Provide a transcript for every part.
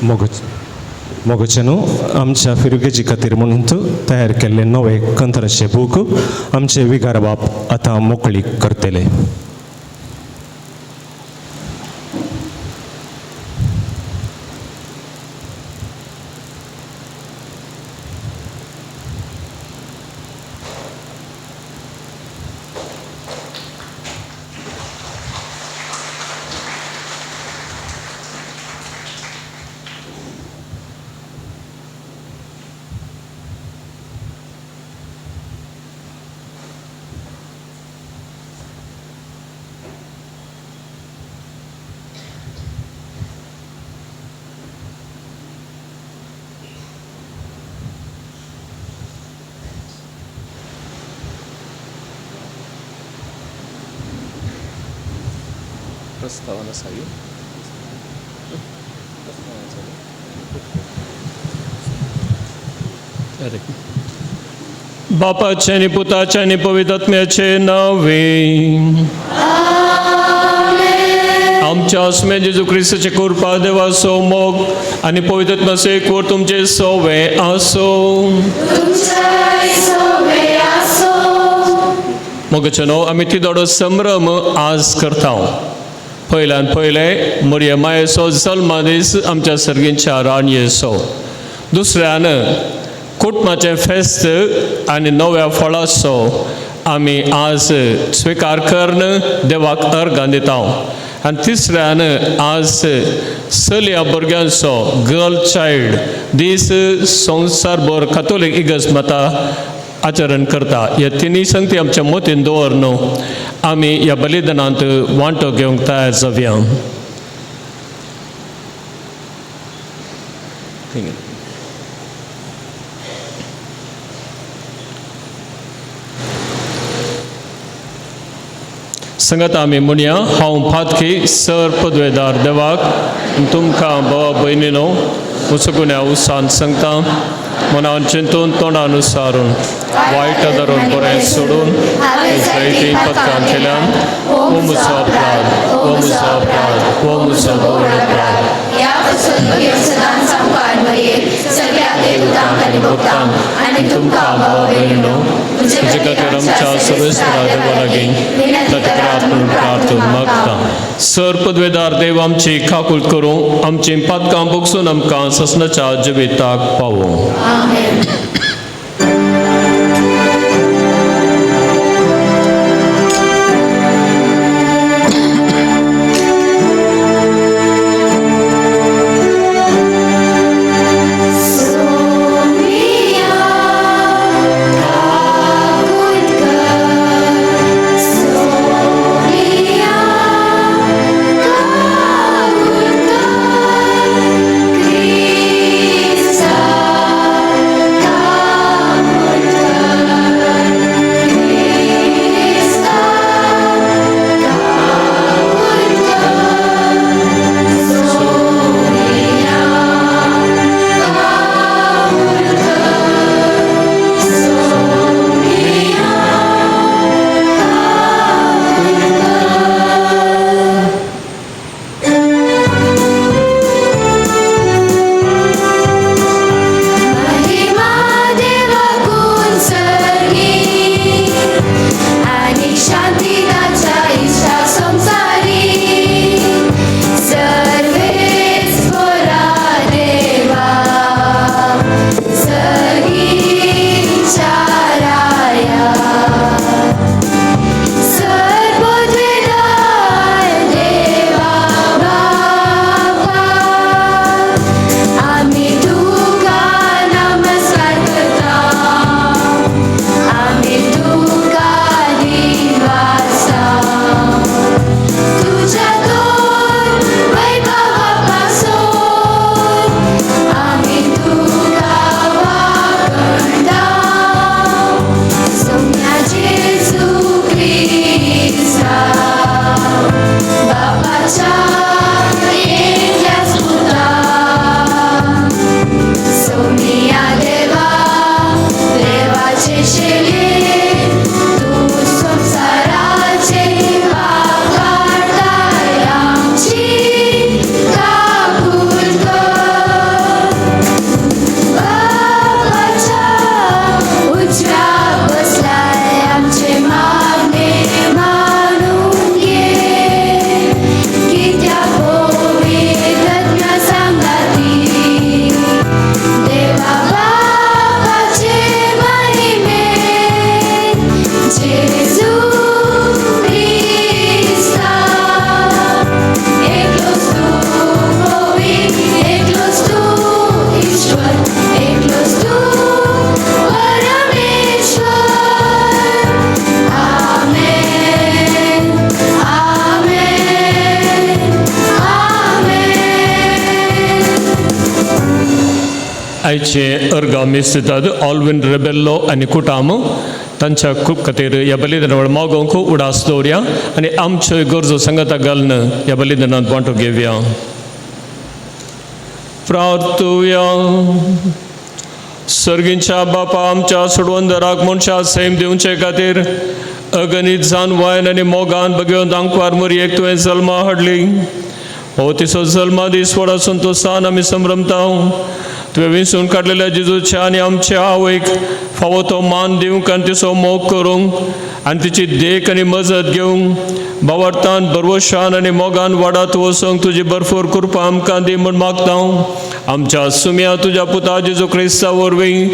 मोगचे न्हू आमच्या फिरगेजी खातीर म्हणून तयार केल्ले नवे कंत्राचे बूक आमचे विगार बाप आतां मोकळीक करतले. प्रस्तावना सायू बापाचे आनी पुताचे आनी पवित्र आत्म्याचे नावे आमच्या आसमे जेजू क्रिस्ताचे कृपा देवाचो मोग आनी पवित्र आत्म्याचो एकवट तुमचे सवे आसो. मोगाचे न्हू आमी तिदोडो संभ्रम आज करता. पयल्यान पयले मरिया मायेचो जल्मदीस आमच्या सर्गींच्या राणयेचो, दुसऱ्यान कुटुंबाचें फेस्त आनी नव्या फळाचो आमी आज स्विकार करून देवाक अर्गां दिता. आनी तिसऱ्यान आज चलया भुरग्यांचो गर्ल चायल्ड दीस संवसारभर कातोलीक इगर्ज माता आचरण करता. ह्या तिनूय संगती आमच्या मतीन दवर न्हू आमी ह्या बलिदानांत वांटो घेवंक तयार जावया. संगत आमी म्हणया, हांव पातकी सर पदवेदार देवाक तुमकां भावा भयणीनो मुसगुण्या उसान सांगता मनान चिंतून तोंडान उसारून वायट धरून बरें सोडून जायतीं पदकां केल्यान ओ म्हजो अपराध, ओ म्हजो अपराध, ओ म्हजो व्हड अपराध. आनी तुमकां भावा भयणीनो तुजे खातीर आमच्या सर्वेस्परा देवा लागीं प्रतिकरात म्हणून प्रार्थना मागता. सर पदवेदार देव आमची काकूळ करूं, आमची पातकां भोगसून आमकां ससनाच्या जिविताक पावों. Krista. आयचे अर्गा मीस दितात ऑलविन रेबेल्लो आनी कुटाम तांच्या खूब खातीर ह्या बलिदाना मागोवंक उडास दवरया आनी आमच्यो गरजो सांगाता घालून ह्या बलिदानांत वांटो घेवया. प्रार्थुया. सर्गींच्या बापा आमच्या सोडवंदराक मनशा सैम दिवचे खातीर अगणीत जानवायन आनी मोगान बगेवन आंकवार मोरयेक तुवें जल्मा हाडली. हो तिचो जल्मा दीस व्हडा संतोशान आमी संभ्रमता. तुवें विंचून काडलेल्या जेजूच्या आनी आमच्या आवयक फावो तो मान दिवंक आनी तिचो मोग करूंक आनी तिची देख आनी मजत घेवंक बावडतान बरवशान आनी मोगान वाडात वचूंक तुजी भरपूर कृपा आमकां दी म्हूण मागता. आमच्या सुम्या तुज्या पुता जेजू क्रिस्ता वरवीं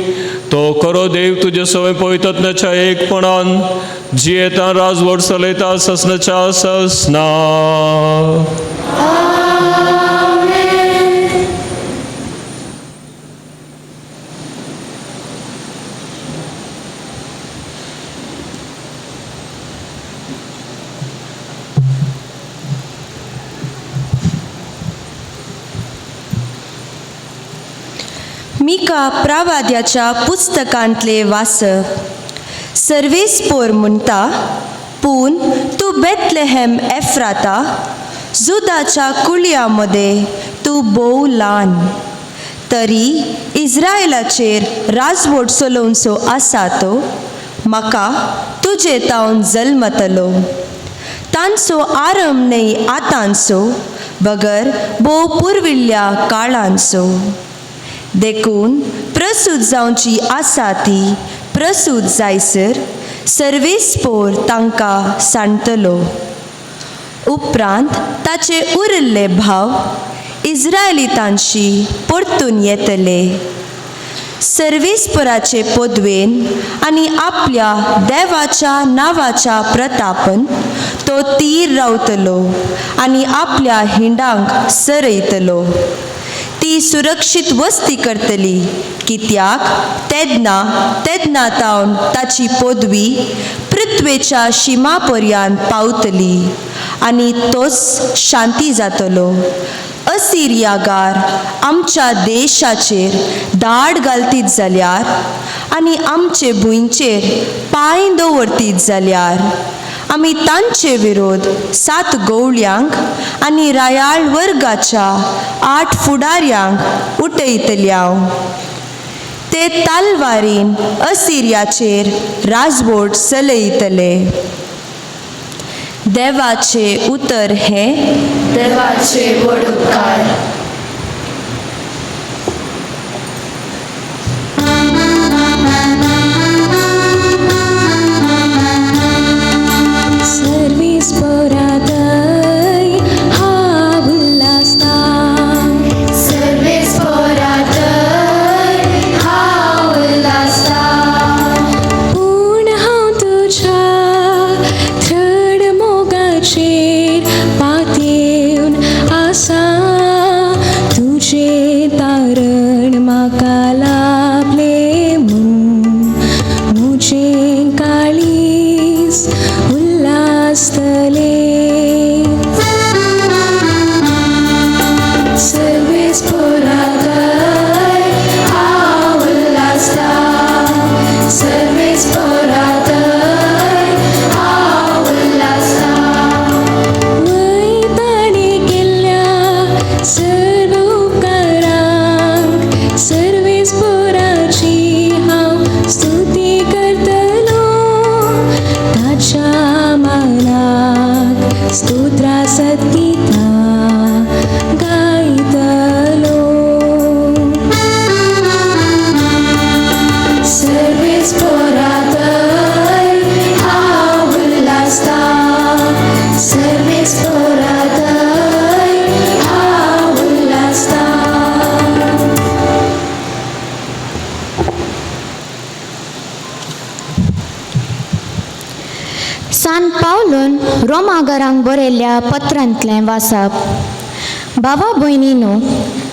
तो खरो देव तुजे सवय पवित्रत्वाच्या एकपणान जियेता राजवट चलयता ससनाच्या ससना. मिका प्रावाद्याच्या पुस्तकांतले वाचप. सर्वेस्पोर म्हणटा, पूण तूं बेतलेहम एफ्राता जुदाच्या कुळया मदें तूं भोव ल्हान, तरी इस्रायलाचेर राजवट चलोवचो आसा तो म्हाका तुजे तावन जल्मतलो. तांचो आरंभ न्हय आतांचो बगर भोव पुर्विल्ल्या काळांचो. देखून प्रसूत जावची आसा ती प्रसूत जायसर सर्वेस्पोर तांकां सांडतलो. उपरांत ताचे उरिल्ले भाव इस्रायलितांशी परतून येतले. सर्वेस्पोराचे पदवेन आनी आपल्या देवाच्या नांवाच्या प्रतापन तो तीर रावतलो आनी आपल्या हिंडांक सरयतलो. ती सुरक्षीत वस्ती करतली, कित्याक तेदना तेदना तावन ताची पदवी पृथ्वेच्या शिमा पर्यंत पावतली आनी तोच शांती जातलो. असिरियागार आमच्या देशाचेर दाड घालतीत जाल्यार आनी आमचे भुंयचेर पांय दवरतीत जाल्यार आमी तांचे विरोध 7 गवळ्यांक आनी रायाळ वर्गाच्या 8 फुडाऱ्यांक उठयतल्या. ते तालवारीन असिरियाचेर राजवट चलयतले. देवाचे उतर हें देवाचे व्हड उपकार. सर्वेस्पोरातय हांव उल्हासता. सर्वेस्पोरातय हांव उल्हासता. पूण हांव तुज्या थ्रड मोगाचेर पातयेवन आसा. तुजें तारण म्हाका लाभलें म्हूण म्हजें काळीज उल्हासतलें. सर्वेस्पोरातय हांव उल्हासता. सर्वेस्पोरातय हांव उल्हासता. वय ताणें केल्ल्या सर्व उपकारांक सर्वेस्पोराची हांव स्तुती करतलो. ताच्या मानाक स्तोत्रां सद्गीतां गायतलो. सर्वेस्पोरातय हांव उल्हासता. सर्वेस्पोरातय हांव उल्हासता. सान पावलून रोमागरांक बरयल्ल्या पत्रांतलें वाचप. बाबा भयणीनो,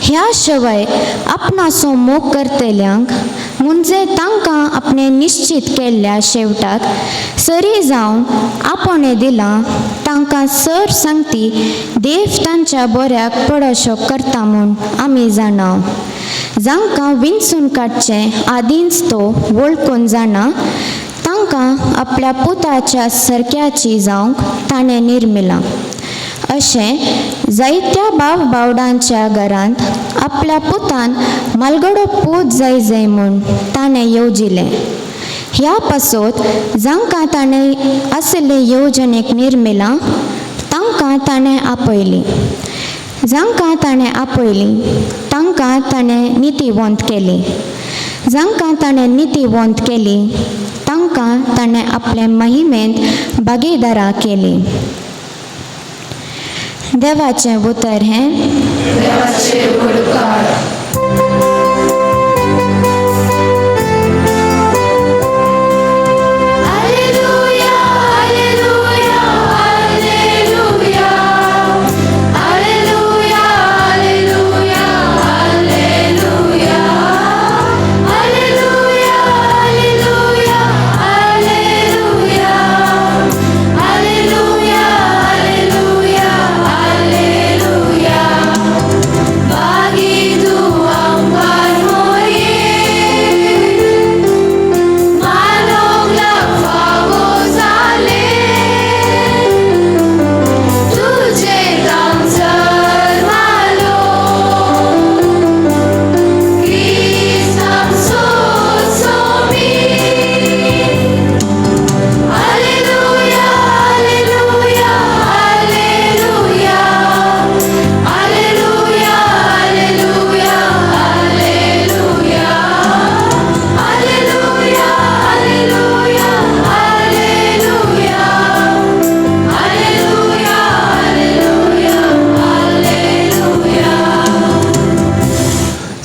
ह्या शिवाय आपणाचो मोग करतल्यांक म्हणजे तांकां आपणें निश्चित केल्ल्या शेवटाक सरी जावन आपणें दिलां तांकां तांकां सर सांगती देव तांच्या बऱ्याक पडोशो करता म्हूण आमी जाणा. जांकां विंचून काडचें आदींच तो वळखून जाणा, तांकां आपल्या पुताच्या सरक्याची जावंक ताणें निर्मिलां. अशें जायत्या भाव भावडांच्या घरांत आपल्या पुतान मालगडो पूत जाय जाय म्हूण ताणें येवजिलें. ह्या पासत जांकां ताणें आशिल्ले येवजणेक निर्मिलां तांकां ताणें आपयलीं, जांकां ताणें आपयलीं तांकां ताणें नितीवंत केली, जांकां ताणें नितीवंत केली तांकां ताणें आपले महिमेंत भागीदारां केली. देवाचें उतर हें.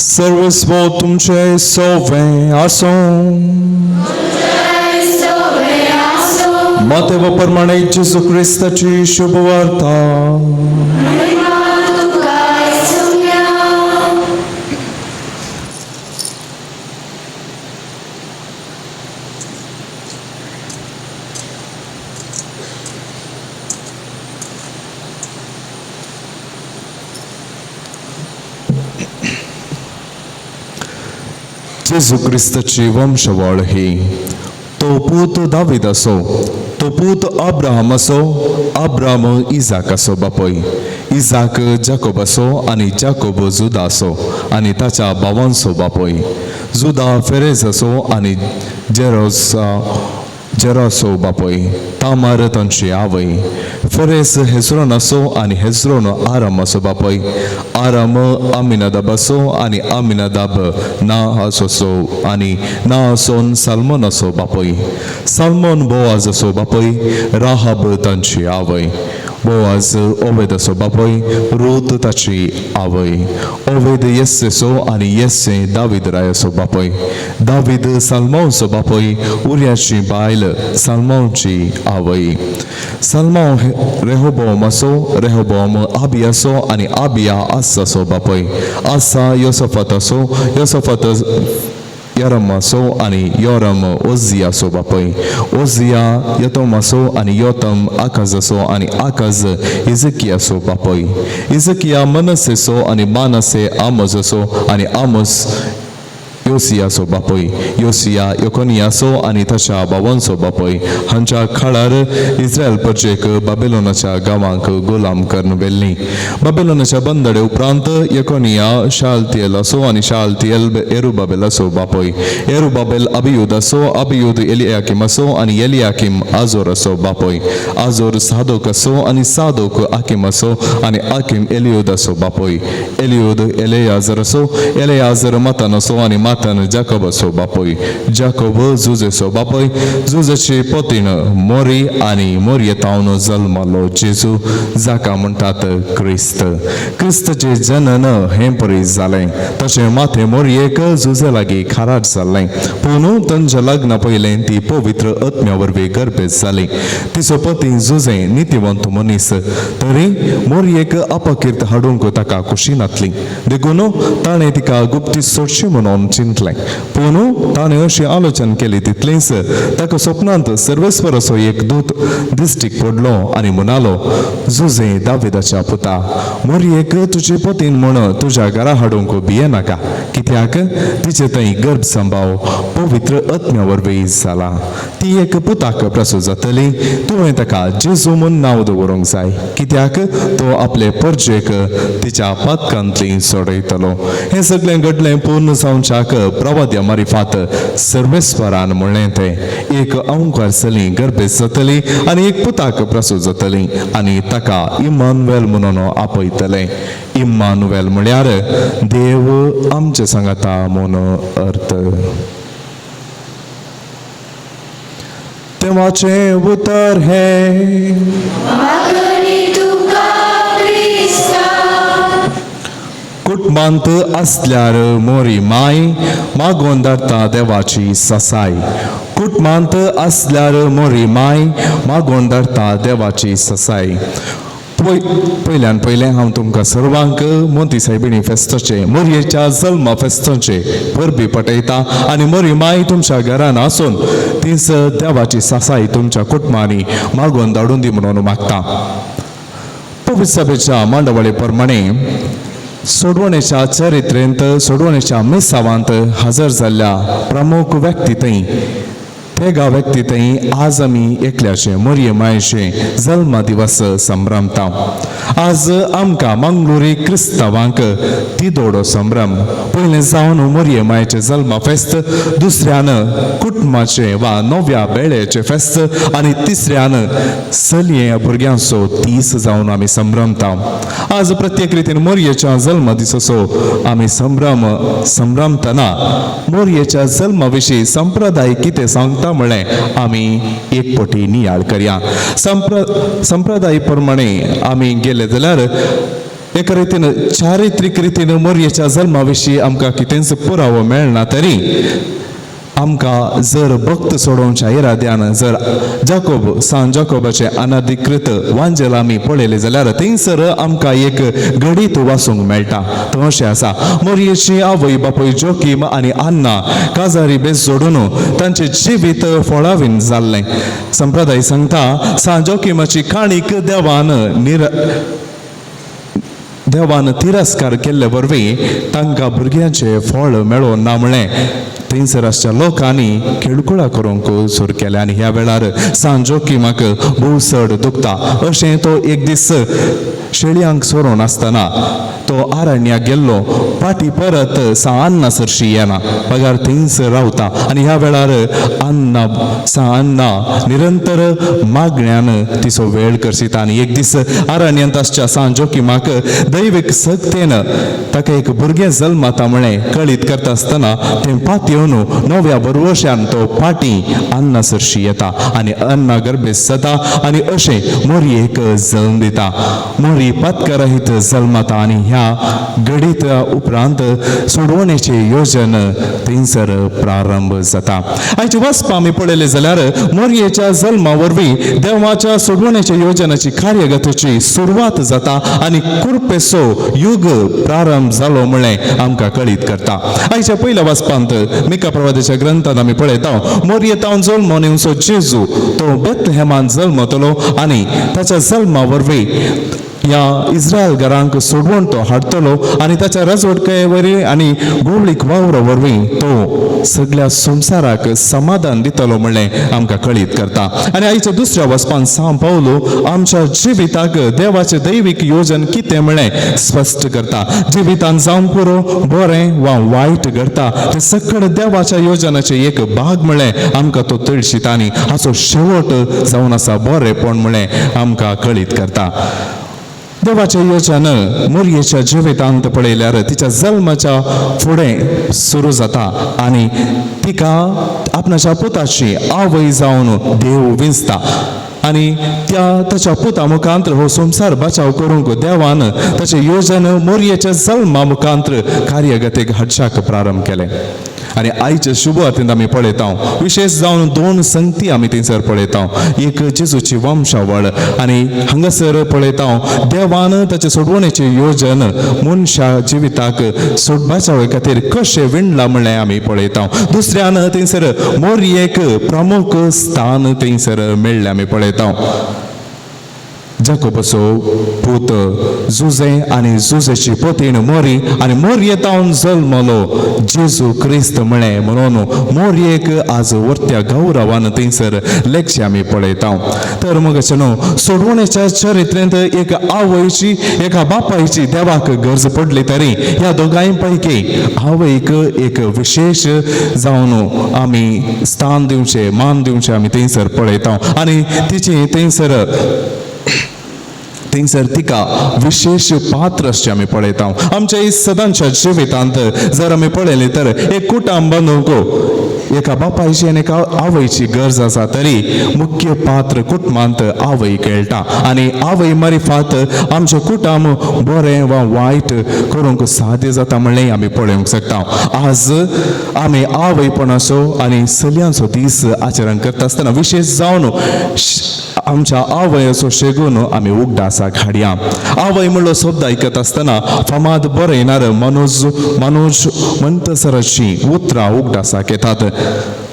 सर्वस्व तुमचे सोवे आसो. मातेव प्रमाणे जेजू क्रिस्ताची शुभवार्ता. जेजू क्रिस्ताची वंशवळ ही. तो पूत दावीद असो, तो पूत अब्राहम असो, अब्राहम इजाक असो बापय, इजाक जाकोब असो आनी जाकोब जुदा असो आनी ताच्या भावांचो बापय, जुदा फेरेज असो आनी जेरोसो बापय, तामार तांची आवय, फेरेस हेज्रोन असो आनी हेज्रोन आराम असो बापय, आराम अमिनादाब असो आनी अमिनादाब नाहास असो आनी नाहासोन साल्मोन असो बापय, साल्मोन बोआज असो बापय, राहाब तांची आवय, बोआज ओवेद असो बापय, रूत ताची आवय, ओवेद येस्सेसो आनी येस्से दावीद राय असो बापय, दावीद साल्मांवचो बापय, उर्याची बायल साल्मांवची आवय, साल्मांव रेहोबोम असो, रेहोबोम आबी असो आनी आबिया आसा असो बापय, आसा योसफत असो, योसफत योरम असो आनी योरम ओजिया असो बापय, ओजिया योतम असो आनी योतम आकाज असो आनी आकाज इजकिया असो बापय, इजकिया मनसेसो आनी मानसे आमोस असो आनी आमोस योसियाचो बापय, योसिया योकोनियाचो आनी ताच्या भावांचो बापय. हांच्या काळार इस्रायल प्रजेक बाबेलोनाच्या गांवांक गुलाम करून व्हेल्ली. बाबेलोनाच्या बंदडे उपरांत योकोनिया शालतियेलाचो आनी शालतियल एरुबाबेलाचो बापय, एरुबाबेल अबियुदाचो, अबियुद एलियाकिमाचो आनी एलियाकिम आजोराचो बापय, आजोर सादोकाचो आनी सादोक आकिमाचो आनी आकिम एलियुदाचो बापय, एलियुद एलेयाजराचो, एलेयाजर मातानाचो आनी मातान जाकोबाचो बापय, जाकोब जुजेचो बापय, जुजेची पतीण मोरी आनी मोरयेतावन जल्मालो जेजू जाका म्हणटात क्रिस्त. क्रिस्ताचें जनन हें परी जालें. तशें माथें मोरयेक जुजे लागीं खाराट जाल्लें, पूण तांच्या लग्ना पयलें ती पवित्र आत्म्या वरवीं गर्भेस्त जाली. तिचो पती जुजे नितीवंत मनीस, तरी मोरयेक अपकीर्त हाडूंक ताका खुशी नातली, देखून ताणें तिका गुप्ती सोडची म्हणून चिंतलें. चिंतलें. पूण ताणें अशी आलोचन केली तितलेंच ताका स्वप्नांत सर्वेस्वराचो एक दूत दिश्टीक पडलो आनी म्हणालो, जुजे दाविदाच्या पुता, मोरयेक तुजे पतीन म्हण तुज्या घरा हाडूंक भियेनाका, कित्याक तिचे थंय गर्भ संभाव पवित्र आत्म्या वरवीं जाला. ती एक पुताक प्रसूत जातली, तुवें ताका जेजू म्हूण नांव दवरूंक जाय, कित्याक तो आपले परजेक तिच्या पातकांतली सोडयतलो. हें सगळें घडलें पूर्ण जावच्याक प्रवाद्या मारिफात सर्वेस्वरान म्हणलें तें, एक अंकार चली गर्भेस्त जातली आनी एक पुताक प्रसूत जातली आनी ताका इमानुएल म्हणून आपयतले. इमानुएल म्हळ्यार देव आमचे सांगाता म्हूण अर्थ. देवाचें उतर हें. कुटुंबांत आसल्यार मोरी माय मागोन धाडटा देवाची ससाय. कुटुंबांत आसल्यार मोरी माय मागोन धाडटा देवाची ससाय. पयल्यान पयलें हांव तुमकां सर्वांक मोती सायबिणी फेस्ताचें, मोरयेच्या जल्मा फेस्ताचें परबी पटयता आनी मोरी माय तुमच्या घरान आसून तीच देवाची सासाय तुमच्या कुटुंबांनी मागोन धाडून दी म्हणून मागता. पवित्र सभेच्या मांडवळे प्रमाणे सोडवणेच्या चरित्रेंत, सोडवणेच्या मिसावांत हजर जाल्ल्या प्रमुख व्यक्ती थंय, तेगा व्यक्ती थंय आज आमी एकल्याचे मोरये मायेचे जल्मा दिवस संभ्रमता. आज आमकां मंगळुरी क्रिस्तांवांक तिदोडो संभ्रम. पयलें जावन मोरये मायेचें जल्मा फेस्त, दुसऱ्यान कुटुंबाचें वा नव्या बेळेचें फेस्त आनी तिसऱ्यान चलये भुरग्यांचो दीस जावन आमी संभ्रमता. आज प्रत्येक रितीन मोरयेच्या जल्म दिसाचो आमी संभ्रम संभ्रमतना मोरयेच्या जल्मा विशीं संप्रदाय कितें सांगता म्हळें आमी एक पटी नियाळ करया. संप्रदाय प्रमाणे आमी गेले जाल्यार एका रितीन चारित्रीक रितीन मोरयेच्या जल्मा विशीं आमकां कितेंच पुरावो मेळना तरी आमकां जर भक्त सोडोवच्या इराद्यान जर जाकोब सान जाकोबाचे अनधिकृत वांजेल आमी पळयलें जाल्यार थंयसर आमकां एक घडीत वाचूंक मेळटा. तो अशें आसा, मोरयेची आवय बापूय जोकीम आनी अन्ना काजारी बेस जोडून तांचें जिवीत फळावीन जाल्लें. संप्रदाय सांगता सान जोकिमाची काणीक देवान तिरस्कार केल्ले वरवीं तांकां भुरग्यांचें फळ मेळोवन ना म्हळें थंयसर आसच्या लोकांनी खेळकुळा करूंक सुरू केलें आनी ह्या वेळार सान जोकिमाक भोव चड दुखता. अशें तो एक दीस शेळयांक सोरोवन आसतना तो आरण्याक गेल्लो, फाटी परत सा अन्ना सरशी येना, पगार थंयसर रावता आनी ह्या वेळार अन्ना सा अन्ना निरंतर मागण्यान तिचो वेळ करसिता आनी एक दीस आरण्यांत आसच्या सान जोकिमाक दैवीक सक्तेन ताका एक भुरगें जल्माता म्हळें कळीत करता आसतना तें पातयेवन नव्या बरवशान तो फाटी अन्ना सरशी येता आनी अन्ना गर्भेस्त जाता आनी अशें मोरयेक जल्म दिता. मोरी पातकरहीत जल्माता आनी ह्या घडीत उपरांत सोडवणेचे योजन थंयसर प्रारंभ जाता. आयचे वाचपा आमी पळयलें जाल्यार मोरयेच्या जल्मा वरवीं देवाच्या सोडवणेच्या योजनाची कार्यगतीची सुरवात जाता आनी कुरपेसो युग प्रारंभ जालो म्हळें आमकां कळीत करता. आयच्या पयल्या वाचपांत मिका प्रवादाच्या ग्रंथांत आमी पळयता मोरये तावन जल्मोन येवचो जेजू तो बेथलेहेमान जल्मतलो आनी ताच्या जल्मा वरवीं ह्या इस्रायल घरांक सोडवण तो हाडटलो आनी ताच्या रजवटकाये वरवीं आनी गोवळीक वावरा वरवीं तो सगळ्या संवसाराक समाधान दितलो म्हणलें आमकां कळीत करता. आनी आयच्या दुसऱ्या वचपान सांव पावलो आमच्या जिविताक देवाचें दैवीक योजन कितें म्हणलें स्पश्ट करता. जिवितान जावन पुरो बरें वा वायट घडटा तें सगळें देवाच्या योजनाचें एक भाग म्हणलें आमकां तो तळशीता आनी हाचो शेवट जावन आसा बरेंपण म्हणलें आमकां कळीत करता. देवाचें योजन मोरयेच्या जिवितांत पळयल्यार तिच्या जल्माच्या फुडें सुरू जाता आनी तिका आपणाच्या पुताची आवय जावन देव विंचता आनी त्या ताच्या पुता मुखांत्र हो संवसार बचाव करूंक देवान ताचें योजन मोरयेच्या जल्मा मुखांत्र कार्यगतीक हाडच्याक प्रारंभ केलें. आनी आयचे शुभ आरतींत आमी पळयता, विशेश जावन दोन संगती आमी थंयसर पळयता. एक जेजूची वंशावळ आनी हांगासर पळयता देवान ताचे सोडवणेची योजन मनशा जिविताक सोडपाच्या खातीर कशें विणलां म्हणलें आमी पळयता. दुसऱ्यान थंयसर मोरयेक प्रमुख स्थान थंयसर मेळ्ळें आमी पळयता. जाकोबाचो पूत जुजे आनी जुजेची पतीण मोरी आनी मोरये तावन जल्मलो जेजू क्रिस्त म्हळें म्हणून मोरयेक आज वर्त्या गौरवान थंयसर लेखचे आमी पळयता. तर मग अशें न्हू, सोडवणेच्या चरित्रेंत एक आवयची एका बापायची देवाक गरज पडली तरी ह्या दोगांय पैकी आवयक एक विशेश जावन आमी स्थान दिवचें, मान दिवचें आमी थंयसर पळयता. आनी तिची थंयसर थंयसर तिका विशेश पात्र अशें आमी पळयता. आमच्या सदांच्या जिवितांत जर आमी पळयलें तर एक कुटुंब बांदूंक एका बापायची आनी एका आवयची गरज आसा, तरी मुख्य पात्र कुटुंबांत आवय खेळटा आनी आवय मारिफात आमचें कुटुंब बरें वा वायट करूंक साध्य जाता म्हणलें आमी पळोवंक शकता. आज आमी आवयपणाचो आनी चलयांचो दीस आचरण करता आसतना विशेश जावन आमच्या आवयाचो शेगून आमी उगडासाक हाडया. आवय म्हणलो शब्द आयकत आसतना फामाद बरयणार मनोज मनोज मंतसराची उतरां उगडासाक येतात.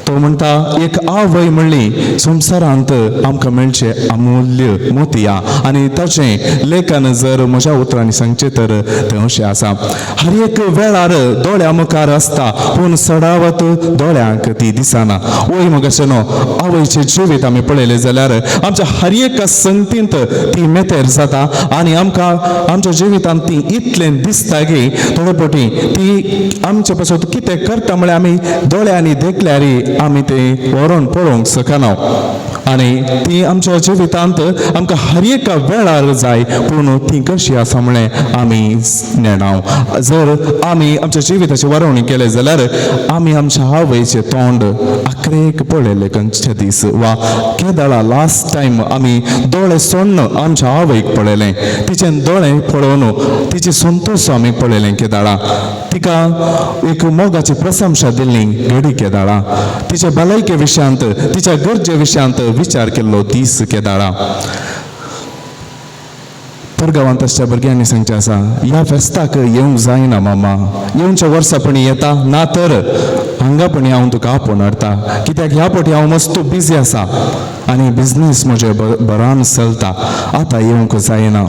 तो म्हणटा, एक आवय म्हणली संवसारांत आमकां मेळचें अमूल्य मोतयां. आनी ताचें लेखन जर म्हज्या उतरांनी सांगचें तर तें अशें आसा, हर एक वेळार दोळ्या मुखार आसता पूण सडावत दोळ्यांक ती दिसना. वय मग अशें न्हू, आवयचें जिवीत आमी पळयलें जाल्यार आमच्या हर एका संगतींत ती मेतेर जाता आनी आमकां आमच्या जिवितांत ती इतलें दिसता की थोडे फावटी ती आमचे पासत कितें करता म्हळ्यार आमी दोळ्यांनी देखल्यार आमी ते व्हरोन पळोवंक शकना. आनी ती आमच्या जिवितांत आमकां हर एका वेळार जाय पूण ती कशी आसा म्हळें आमी नेणाव. जर आमी आमच्या जिविताची वरोवणी केले जाल्यार आमी आमच्या आवयचें तोंड आखरेक पळयलें खंयचे दीस वा केदळा लास्ट टायम आमी दोळे सोडून आमच्या आवयक पळयलें, तिचे दोळे पळोवन तिचे संतोश आमी पळयलें केदळा, तिका एक मोगाची प्रशंसा दिली घडी केदळा, तिच्या भलायके विशयांत तिच्या गरजे विशयांत विचार केल्लो दीस केदाळा. परगांवांत आसच्या भुरग्यांनी सांगचें आसा, ह्या फेस्ताक येवंक जायना मामा, येवच्या वर्सा पण येता ना तर हांगा पण हांव तुका आपोवन हाडटा, कित्याक ह्या फावटी हांव मस्त बिजी आसा आनी बिजनेस म्हजें बरान चलता, आतां येवंक जायना,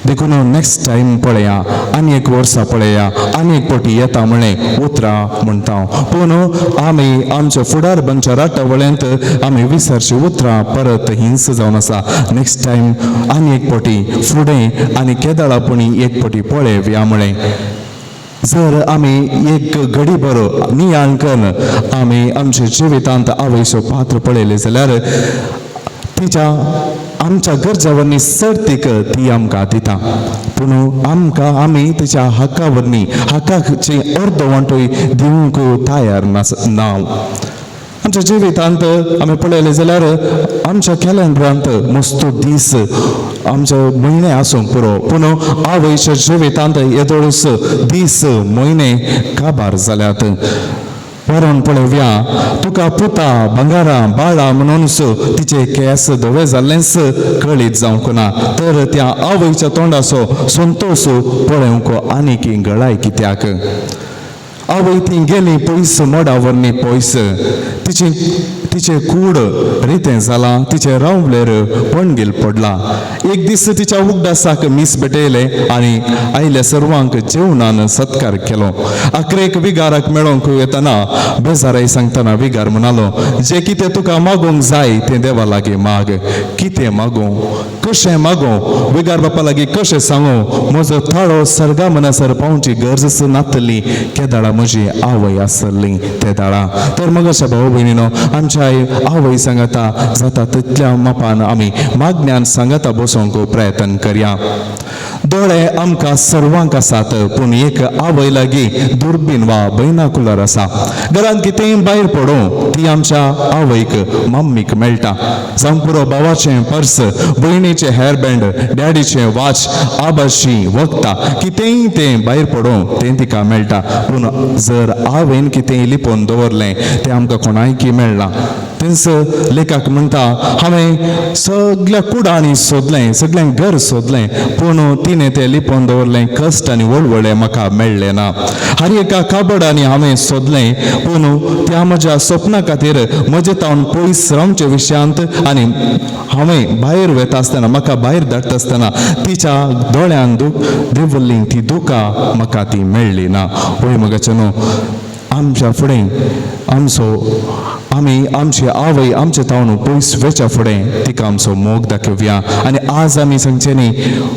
देखून नेक्स्ट टायम पळया, आनी एक वर्सा पळया, आनी एक फावटी येता म्हळें उतरां म्हणटा. पूण आमी आमच्या फुडार बनच्या राटावळ्यांत आमी विसरची उतरां परत हिंस जावन आसा. नेक्स्ट टायम आनी एक फावटी फुडें आनी केदळा पुणी एक फावटी पळोवया म्हळें. जर आमी एक घडी बरो नियाळ करून आमी आमच्या जिवितांत आवयचो पात्र पळयलें जाल्यार तिच्या आमच्या गरजा वरवीं सर्तीक ती आमकां दिता, पूण आमकां आमी तिच्या हक्का वरवीं हक्काचे अर्द वांटोय दिवंक तयार ना. आमच्या जिवितांत आमी पळयलें जाल्यार आमच्या कॅलेंडरांत मस्त दीस आमचे म्हयने आसूंक पुरो, पूण आवयच्या जिवितांत येदोळूच दीस म्हयने काबार जाल्यात. वरोन पळोवया तुका पुता भांगारां बाळां म्हणूनच तिचे केंस धवे जाल्लेंच कळीत जावंक ना, तर त्या आवयच्या तोंडाचो संतोश पळोवंक आनीक गळाय कित्याक. आवय ती गेली पयस मोडा वरनी पयस, तिचे तिचे कूड रितें जालां, तिचे रावलेर पणगील पडला. एक दीस तिच्या उगडासाक मीस भेटयलें आनी आयल्या सर्वांक जेवणान सत्कार केलो. अकरेक विगाराक मेळोवंक येतना बेजाराय सांगतना विगार म्हणालो, जें कितें तुका मागूंक जाय तें देवा लागीं माग. कितें मागूं, कशें मागूं, विगार बापा लागीं कशें सांगूं, म्हजो थाळो सर्गा म्हणसर पावची गरज नातली केदाळा म्हजी आवय आसली ते दाळा. तर मग अशा भाऊ भयणीनो आमच्या आमच्याय आवय सांगाता जाता तितल्या मापान आमी मागण्यान सांगाता बसोंक प्रयत्न करया. दोळे आमकां सर्वांक आसात पूण एक आवय लागीं दुर्बीण वा बैनाकुलर आसा. घरांत कितेंय भायर पडूं ती आमच्या आवयक मम्मीक मेळटा. जावंक पुरो भावाचें पर्स, भयणीचें हेअरबँड, डॅडीचें वॉच, आबाची वखदां, कितेंय तें भायर पडूं तें तिका मेळटा. पूण जर आवयन कितेंय लिपोवन दवरलें तें आमकां कोणायकी मेळना. तेंच लेखक म्हणटा हांवें सगल्या कुडांनी सोदलें, सगळें घर सोदलें, पूण तिणें तें लिपोवन दवरलें. कश्ट आनी वळवळे म्हाका मेळ्ळें ना. हर एका कबडांनी हांवें सोदलें, पूण त्या म्हज्या सपना खातीर म्हजे तावन पयस रावचे विशयांत आनी हांवें भायर वता आसतना, म्हाका भायर धाडटा आसतना तिच्या दोळ्यान देंवल्ली ती दुकां म्हाका ती मेळ्ळी ना. वय मगाचे न्हू आमच्या फुडें आमचो आमी आमची आवय आमचे तावन पयस वेच्या फुडें तिका आमचो मोग दाखोवया. आनी आज आमी सांगचें न्ही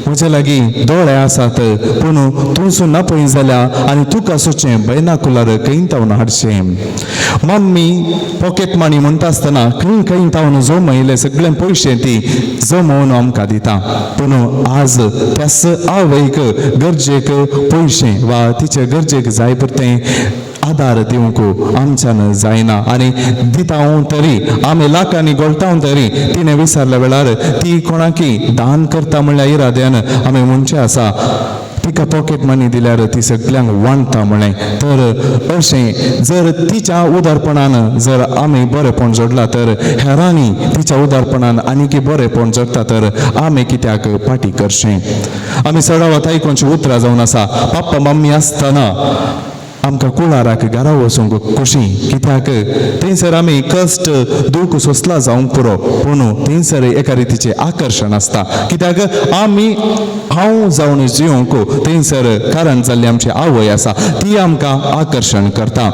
म्हजे लागीं दोळे आसात पूण तूं सो ना पळय जाल्यार आनी तुका सोचें बैनाकुलार खंय तावन हाडचें. मम्मी पॉकेट मनी म्हणटा आसतना खंय खंय तावन जमयले सगळे पयशे ती जमोवन आमकां दिता. पूण आज त्याच आवयक गरजेक पयशे वा तिचे गरजेक जाय पुरतें आदार दिवंक आमच्यान जायना. आनी दिता तरी आमी लाखांनी गोळटा तरी तिणें विसरल्या वेळार ती कोणाकी दान करता म्हणल्यार इराद्यान आमी म्हणचें आसा तिका पॉकेट मनी दिल्यार ती सगल्यांक वांटता म्हळें. तर अशें जर तिच्या उदारपणान जर आमी बरेंपण जोडलां तर हेरांनी तिच्या उदारपणान आनीकी बरेंपण जोडटा तर आमी कित्याक पाटी करचें. आमी चडावत आयकोनची उतरां जावन आसा पप्पा मम्मी आसतना आमकां कुळाराक घरा वचूंक खोशी, कित्याक थंयसर आमी कश्ट दूख सोंसला जावंक पुरो, पूण थंयसर एका रितीचें आकर्शण आसता. कित्याक आमी हांव जावन जिवंक थंयसर कारण जाल्ली आमची आवय आसा, ती आमकां आकर्शण करता.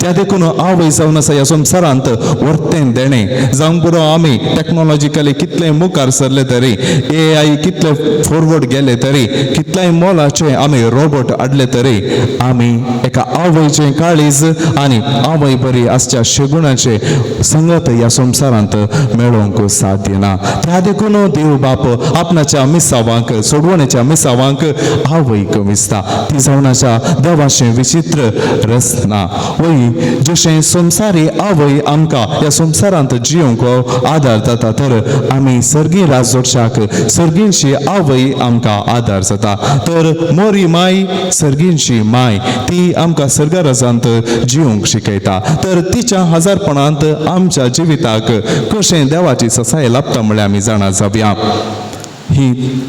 त्या देखून आवय जावन आसा ह्या संवसारांत वर्तें देणें जावंक पुरो. आमी टॅक्नोलॉजिकली कितले मुखार सरले तरी, ए I कितले फॉरवर्ड गेले तरी, कितलेय मोलाचे आमी रोबोट हाडले तरी आमी एका आवयचें काळीज आनी आवय बरी आसच्या शेगुणाचे संगत ह्या संवसारांत मेळोवंक साध्य ना. त्या देखून देव बाप आपणाच्या मिसावांक सोडवण्याच्या मिसावांक आवयक विसता. ती जावनाच्या देवाचें विचित्र रचना. वय जशें संवसारी आवय आमकां ह्या संवसारांत जिवंक आदार जाता तर आमी सर्गी राज जोडच्याक सर्गींची आवय आमकां आदार जाता. तर मोरी माय सर्गींची माय ती आमकां सर्गराजांत जिवंक शिकयता. तर तिच्या हजारपणांत आमच्या जिविताक कशें देवाची ससाय लाभता म्हळ्यार आमी जाणा जावया. ही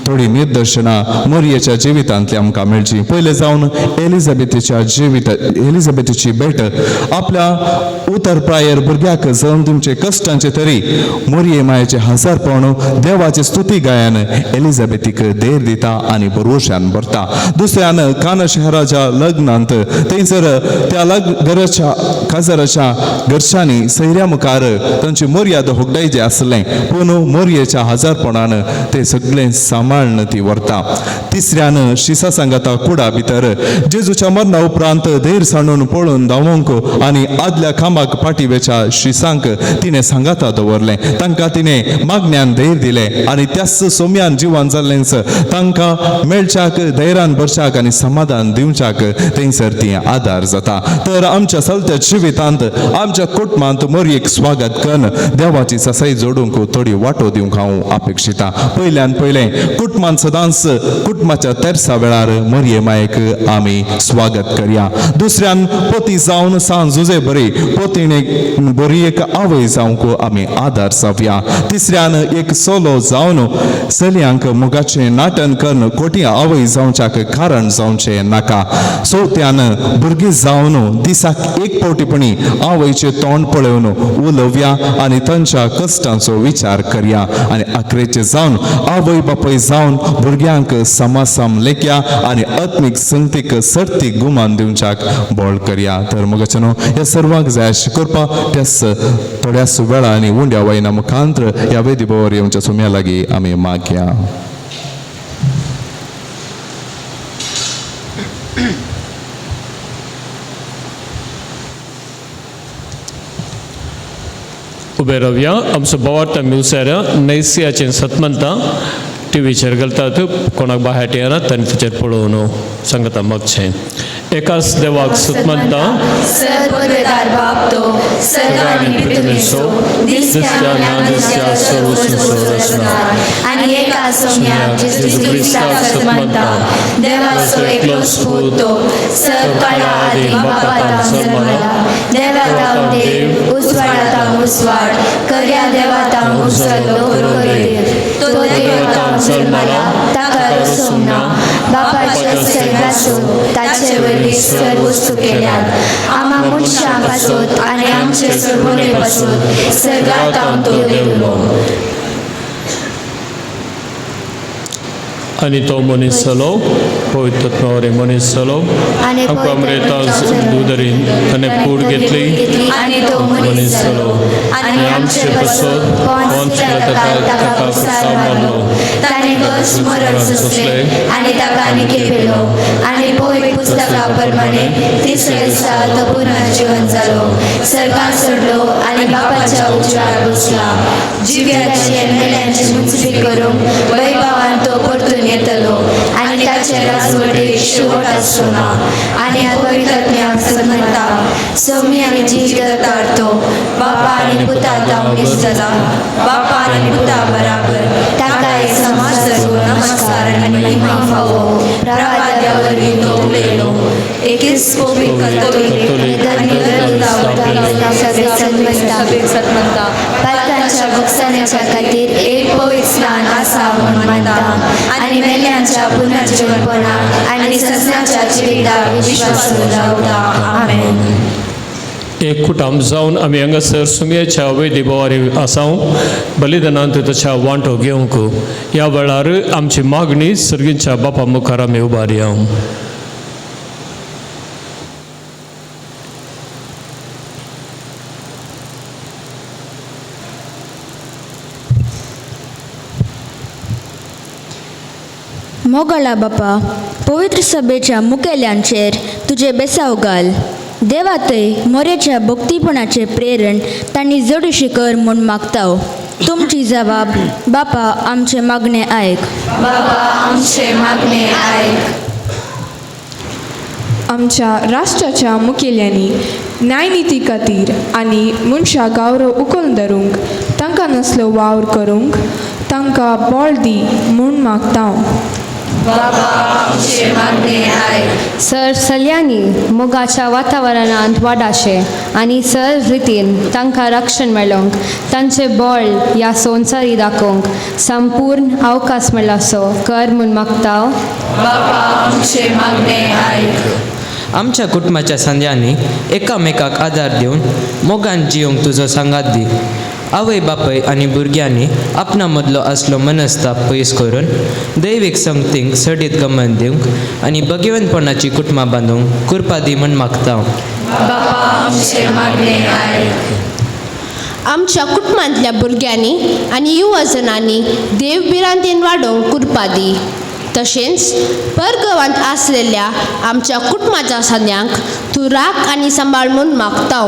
थोडी निदर्शनां मोरयेच्या जिवितांतली आमकां मेळची. पयलें जावन एलिझाबेथीच्या जिविता एलिझाबेथीची भेट आपल्या उतर प्रायर भुरग्याक जल्म दिवचे कश्टांचे तरी मोरये मायेचे हजारपण देवाचे स्तुती गायन एलिझाबेथीक धैर्य दिता आनी भरवशान भरता. दुसऱ्यान काना शहराच्या लग्नांत थंयसर त्या घराच्या काजाराच्या घरच्यांनी सैऱ्या मुखार तांची मर्यादा होगडायचे आसलें, पूण मोरयेच्या हजारपणान ते सगळें सांबाळून ती व्हरता. तिसऱ्यान शिसा सांगाता कुडा भितर जेजूच्या मरणा उपरांत धैर्य सांडून पळून धांवोंक आनी आदल्या खांबाक फाटी वेच्या शिसांक तिणें सांगाता दवरलें. तांकां तिणें मागण्यान धैर्य दिलें आनी त्याच सोम्यान जिवान जाल्लेंच तांकां मेळच्याक धैर्यान भरच्याक आनी समाधान दिवच्याक थंयसर ती आदार जाता. तर आमच्या चलत्या जिवितांत आमच्या कुटुंबांत मोरयेक स्वागत करून देवाची ससाई जोडूंक थोडी वाटो दिवंक हांव अपेक्षिता. पयल्यान पयलें कुटुंबान सदांच कुटुंबाच्या तेरसा वेळार मोरये मायेक आमी स्वागत करया. दुसऱ्यान पोती जावन सांज जुजे बरी पोतीणे बरी एक आवय जावंक आमी आदार जावया. तिसऱ्यान एक सोलो जावन चलयांक मोगाचें नाटन करून खोटी आवय जावच्याक कारण जावचें नाका. चवथ्यान भुरगीं जावन दिसाक एक फावटीपणी आवयचें तोंड पळोवन उलोवया आनी तांच्या कश्टांचो विचार करया. आनी अकरेचे जावन आवय बापूय जावन भुरग्यांक समासम लेखया आनी आत्मीक संगतीक सर्तीक गुमान दिवच्याक बळ करया. तर मगाचे न्हू ह्या सर्वांक जाय अशें करपा त्याच थोड्याच वेळा आनी उंड्या वयना मुखांत्र ह्या वेदी बोवर येवच्या सोम्या लागीं आमी मागया. उबे रावया. आमचो बोवार्ता मिवसाऱ्या नैसियाचें सतमंता टिवीचेर घालतात, कोणाक बाहेर येना तांणी तिचेर पळोवन सांगता मागचें. एकाच देवाक सतमंता सर्वदार बाप तो सर्वांनी पृथ्वीचो दिसत्या ना दिसत्या सर्व संसार आनी एका सोम्या जेजू क्रिस्ताक सतमंता देवाचो एकलोच पूत तो सर्व आदी बापा जल्मला देवा देव उजवाडा उजवाड कर्या देवा उजलो देव तो देवा जल्मला ताका रसोना बापाच्या सर्गासून ताचे वरवीं सर्व वस्तू केल्यात आमा मनशां पासत आनी आमचे सर्वणे पासत सर्गांत तो देवलो. आनी तो मनीस जालो पवित्र आत्म्या मनीस जालो आमकां अमृतास दूदरीन ताणें कूड घेतली आनी तो मनीस जालो आनी आमचे पासत पोंच ताका क्रुसार मारलो ताणें कश्ट मरण सोंसलें आनी ताका निखेपिलो आनी पवित्र पुस्तका प्रमाणे तिसऱ्या दिसा तो पुनर्जीवन जालो सर्गांत सोडलो आनी बापाच्या उजव्यार बसला जिव्याची आनी मेल्यांची मुंचपी करूंक वैभवान तो परतून येतलो आनी ताचे राजवटीक शेवट आसचो ना. आनी पवित्र आत्म्याक सन्मानता सौम्य आनी जीव तो बापा आनी पुता तावणीस जाला बापा आनी पुता बराबर ताका एक समाज नमस्कार आनी महिमा फावो प्रभाद्या वरवीं तो उलयलो एकीच पवित्र कथोलीक आनी सतमंता पातकांच्या भोगसण्याच्या खातीर एक पवित्र स्नान आसा म्हूण मानता आनी मेल्यांच्या पुनर्जीवनपणाक आनी ससनाच्या जिविताक विश्वास दवरता. आमेन. एक कुटाम जावन आमी हांगासर सुमयेच्या वेदी बोवारी आसाव बलिदानांत ताच्या वांटो घेवंक ह्या वेळार आमची मागणी सर्गींच्या बापा मुखार आमी उबारया. मोगाळा बापा, पवित्र सभेच्या मुखेल्यांचेर तुजें बेसाव घाल. देवा थंय मोरेच्या भक्तीपणाचें प्रेरण तांणी जडशी कर म्हूण मागता. तुमची जबाब बापा आमचें मागणें आयक. बाबा आमचें मागणें आयक. आमच्या राष्ट्राच्या मुखेल्यांनी न्यायनिती खातीर आनी मनशां गौरव उखलून धरूंक तांकां नासलो वावर करूंक तांकां बळ दी म्हूण मागता. बाबा आमचें मागणें आयक. सर सल्यांनी मोगाच्या वातावरणांत वाडाशें आनी सर रितीन तांकां रक्षण मेळोवंक तांचें बळ ह्या संवसारी दाखोवंक संपूर्ण अवकाश मेळ्ळासो कर म्हूण मागता. बाबा आमचें मागणें आयक. आमच्या कुटुंबाच्या संद्यांनी एकामेकाक आदार दिवन मोगान जिवंक तुजो सांगात दी. आवय बापय आनी भुरग्यांनी आपणा मदलो आसलो मनस्ताप पयस करून दैवीक संगतींक सडीत गमन दिवंक आनी भगवंतपणाची कुटुंबां बांदूंक कृपा दी म्हूण मागता. बाबा आमचें मागणें आयक. आमच्या कुटुंबांतल्या भुरग्यांनी आनी युवजनांनी देव भिरांतेन वाडोवंक कृपा दी. तशेंच परगवांत आसलेल्या आमच्या कुटुंबाच्या सद्यांक तूं राख आनी सांबाळ म्हूण मागता.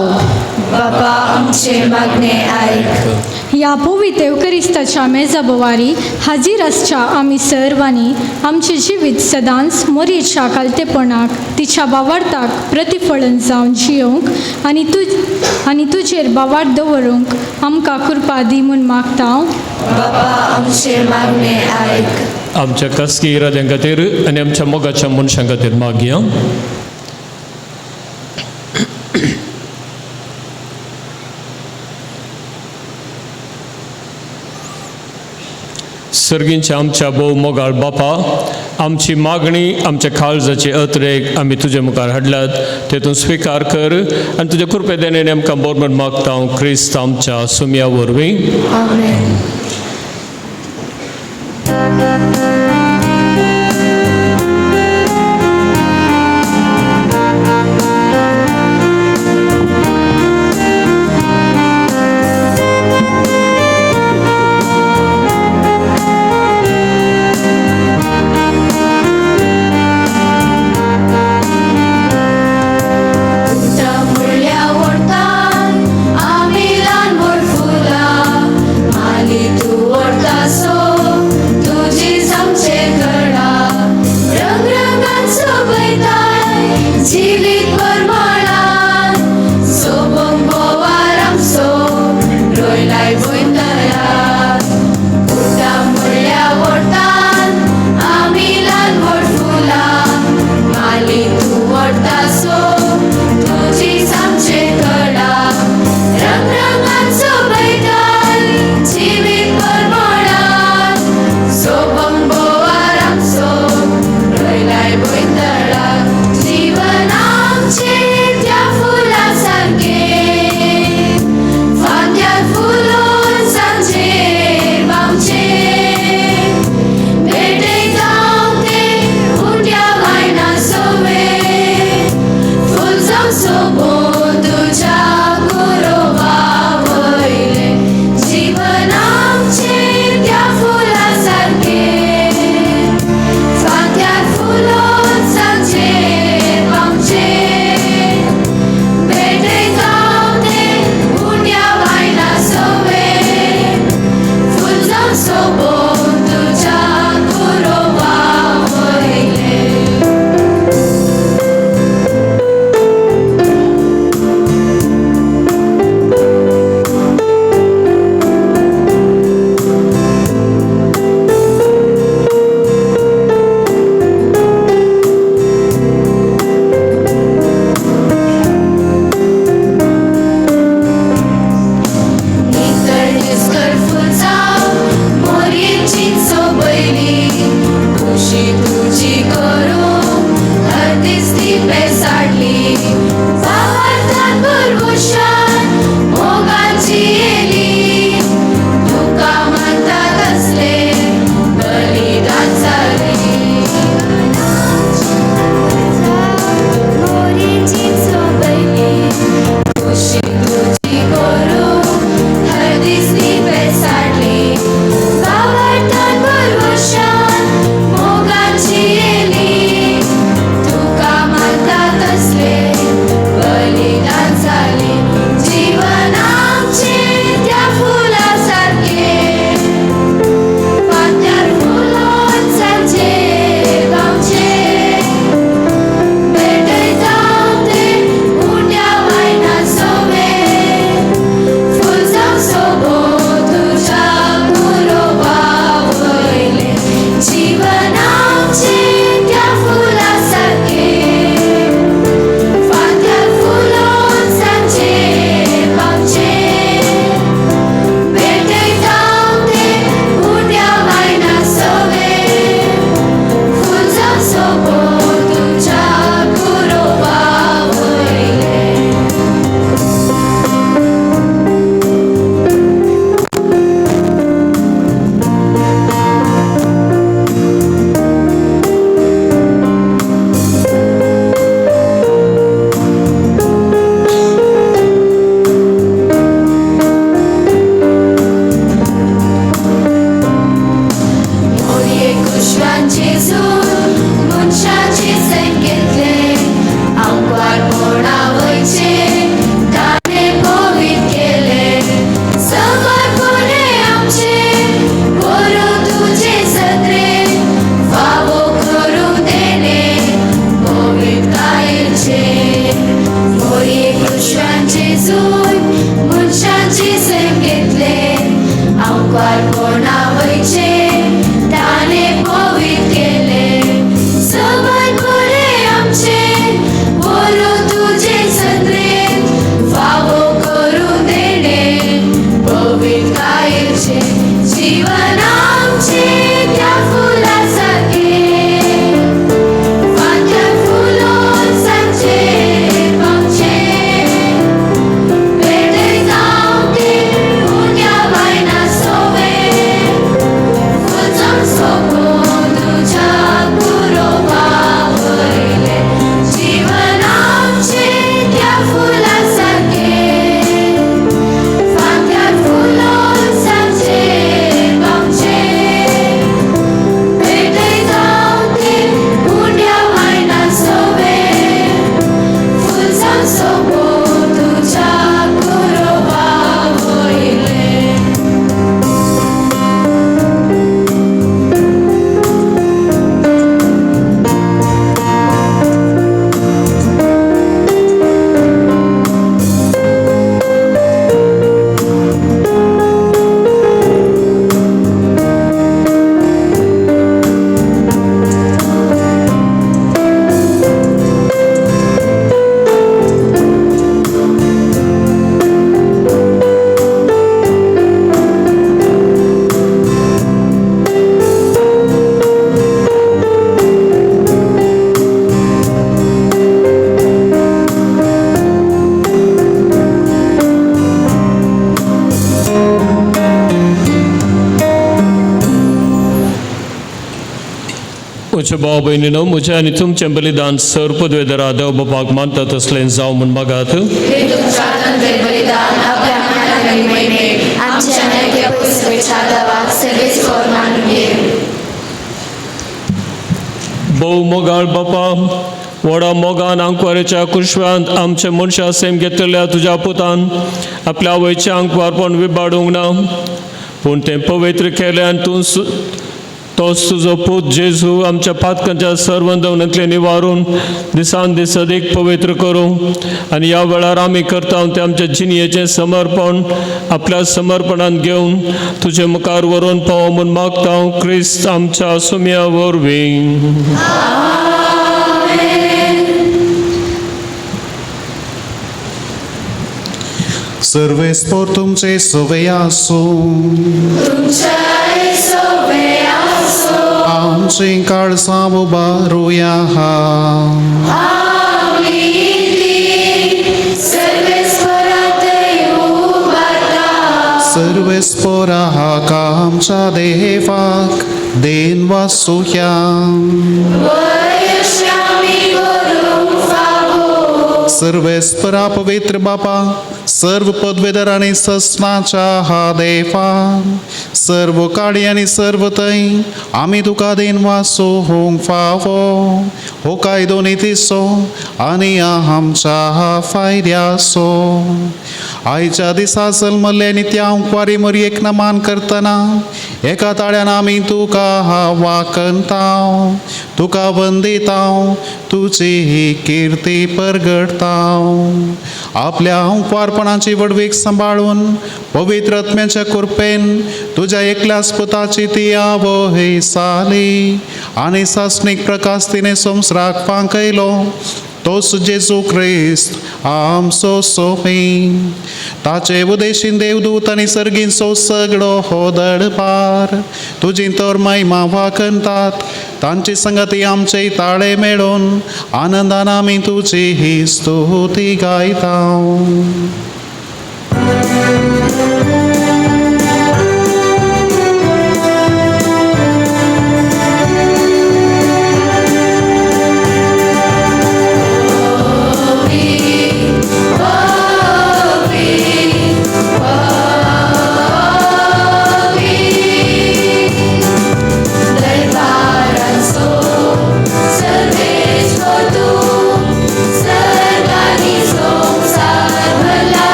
बाबा आमचें मागणें आयक. ह्या पवित्र येवकरिस्ताच्या मेजा बोवारी हाजीर आसच्या आमी सर्वांनी आमचें जिवीत सदांच मोरयेच्या खालतेपणाक तिच्या बावार्थाक प्रतिफळन जावन जियोवंक आनी तुजेर बावार्थ दवरूंक आमकां कृपा दी म्हूण मागता. बाबा आमचें मागणें आयक. आमच्या खासगी इराद्यां खातीर आनी आमच्या मोगाच्या मनशां खातीर मागया. सर्गींच्या आमच्या भोव मोगाळ बापा, आमची मागणी आमच्या काळजाची अत्रेक आमी तुजे मुखार हाडल्यात ते तूं स्विकार कर आनी तुजे कृपे देणे आमकां बरोबर मागता हांव क्रिस्त आमच्या सुमया वरवीं. आमेन. उठा फुडल्या ओडटान आमी ल्हान व्हड फुलां. आमचें त्या फुला सारकें, फांत्यार फुलोन सांजचें पावचें. भेटयता तें उंड्या मायना सवें, फूल जावं सोबो तुज्या कुरोबा वयलें. मोरये कुशवांची जून मनशाची सैम घेतलें, आंकवारपणा वयचें ताणें पवित्र केलें. समर्पणें आमचें व्हरूं तुजे सत्रें, फावो करूं देणें पवित्रतायेचें. मोरये कुशवांची जून मनशाची सैम घेतलें, आंकवारपणा वयचें ताणें पवित्र केलें. समर्पणें आमचें व्हरूं तुजे सत्रें, फावो करूं देणें पवित्रतायेचें. जीवन आमचें त्या फुला सारकें, फांत्यार फुलोन सांजचें पावचें. भेटयता तें उंड्या मायना सोवें, फूल जावं सोबो तुज्या कुरोबा वयलें. जीवन आमचें त्या फुला सारकें, फांत्यार फुलोन सांजचें पावचें. भेटयता तें उंड्या मायना सोवें, फूल जावं सोबो तुज्या कुरोबा वयलें. म्हज्या भाव भयणीनो, म्हजें आनी तुमचें बलिदान सर पदवेदरा देव बापाक मानता तसलें जावं म्हूण मागात. हे तुमच्या तंत्रे बलिदान आपल्या मानाने महिमे आमच्या नैक्य पुस्तकेच्या देवाक सगळेच कोर मानून घे. भोव मोगाळ बापा, व्हडा मोगान आंकवारेच्या कुशव्यांत आमचे मनशा सेम घेतलेल्या तुज्या पुतान आपल्या आवयचें आंकवारपण विबाडूंक ना, पूण तें पवित्र केलें आनी तूं तोच तुजो पूत जेजू आमच्या पातकांच्या सर्वंदवनांतलें निवारून दिसान दीस अदीक पवित्र करूं. आनी ह्या वेळार आमी करता तें आमच्या जिणयेचें समर्पण आपल्या समर्पणांत घेवन तुजे मुखार व्हरून पावो म्हूण मागता, क्रिस्त आमच्या सुम्या वरवीं. सर्वेस्पोर तुमचे सवे आसूं, तुमच्याय सोबे आसूं. आमचीं काळसां उबारुया. आमी ती सर्वेस्परांतय उबारता. सर्वेस्पोरा हाका आमच्या देवाक देन वासुया. वयश्यामी करूंक फावो. सर्वेस्परा पवित्र बापा, सर्व पदवेदर आनी सस्नाच्या हा देवा, सर्व काळी आनी सर्व थंय आमी तुका देन वासो होवंक फावो. हो कायदो नितीचो आनी आमच्या फायद्याचो. आयच्या दिसा जल्मल्ले आनी त्या कुंवारी मरयेक नमान करतना एका ताळ्यान आमी तुका वाकनताव, तुका वंदिताव, तुजी ही किर्ती परगडताव. आपल्या कुंवारपणाच्या कुंवारपणाची वडवीक सांबाळून पवित्र आत्म्याच्या कृपेन तुज्या एकल्याच पुताची ती आवय जाली आनी सासणीक प्रकाश तिणें संवसाराक फांकयलो तोच जेजू क्रिस्त आमचो सोमी. ताचे उदेशीन देवदूत आनी सर्गींचो सगळो हो दडपार तुजी तर महिमा वाखणतात. तांची संगती आमचे ताळे मेळून आनंदान आमी तुजी ही स्तुती गायता.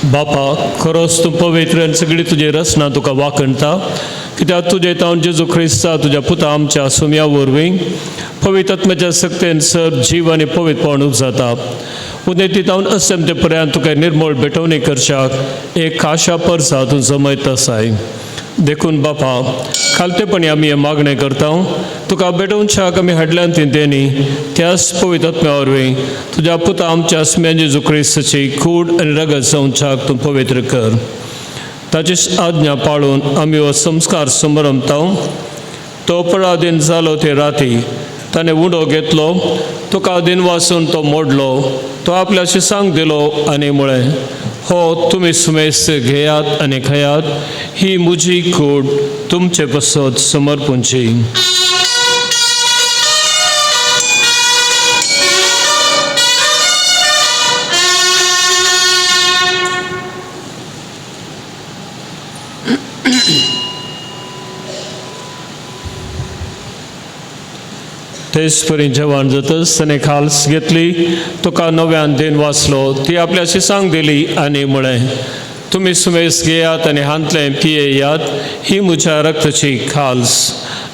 बापा, खरोच तूं पवित्र आनी सगळी तुजी रचना तुका वाखणटा, कित्याक तुजे तावन जेजू क्रिस्ता तुज्या पुता आमच्या सुम्या वरवीं पवित्र आत्म्याच्या सक्तेन सर जीव आनी पवित्रपण उपजाता. उदेंती तावन असमते पर्यंत तुका निर्मळ भेटवणी करच्याक एक खाशा परसा तूं जमयत आसाय. देखून बापा, खालतेपणी आमी हें मागणें करता, तुका भेटोवच्याक आमी हाडल्यान ती देणी त्याच पवित्र आत्म्या वरवीं तुज्या पुता आमच्या सुम्या जेजू क्रिस्ताची कूड आनी रगत जावच्याक तूं पवित्र कर. ताची आज्ञा पाळून आमी हो संस्कार समरमता. तो पराधीन जालो ते राती ताणें उडो घेतलो, तुका दिनवासून तो मोडलो, तो आपल्या शिसांक दिलो आनी म्हळें, हो तुमी सुमेस्त घेयात आनी खायात, ही म्हजी कूड तुमचे पसत समर्पूंची. तेच परी जेवण जातच ताणें खाल्स घेतली, तुका नव्यान देन वाचलो, ती आपल्या शिसांक दिली आनी म्हळें, तुमी सुमेस घेयात आनी हांतलें पियेयात, ही म्हज्या रक्ताची खाल्स,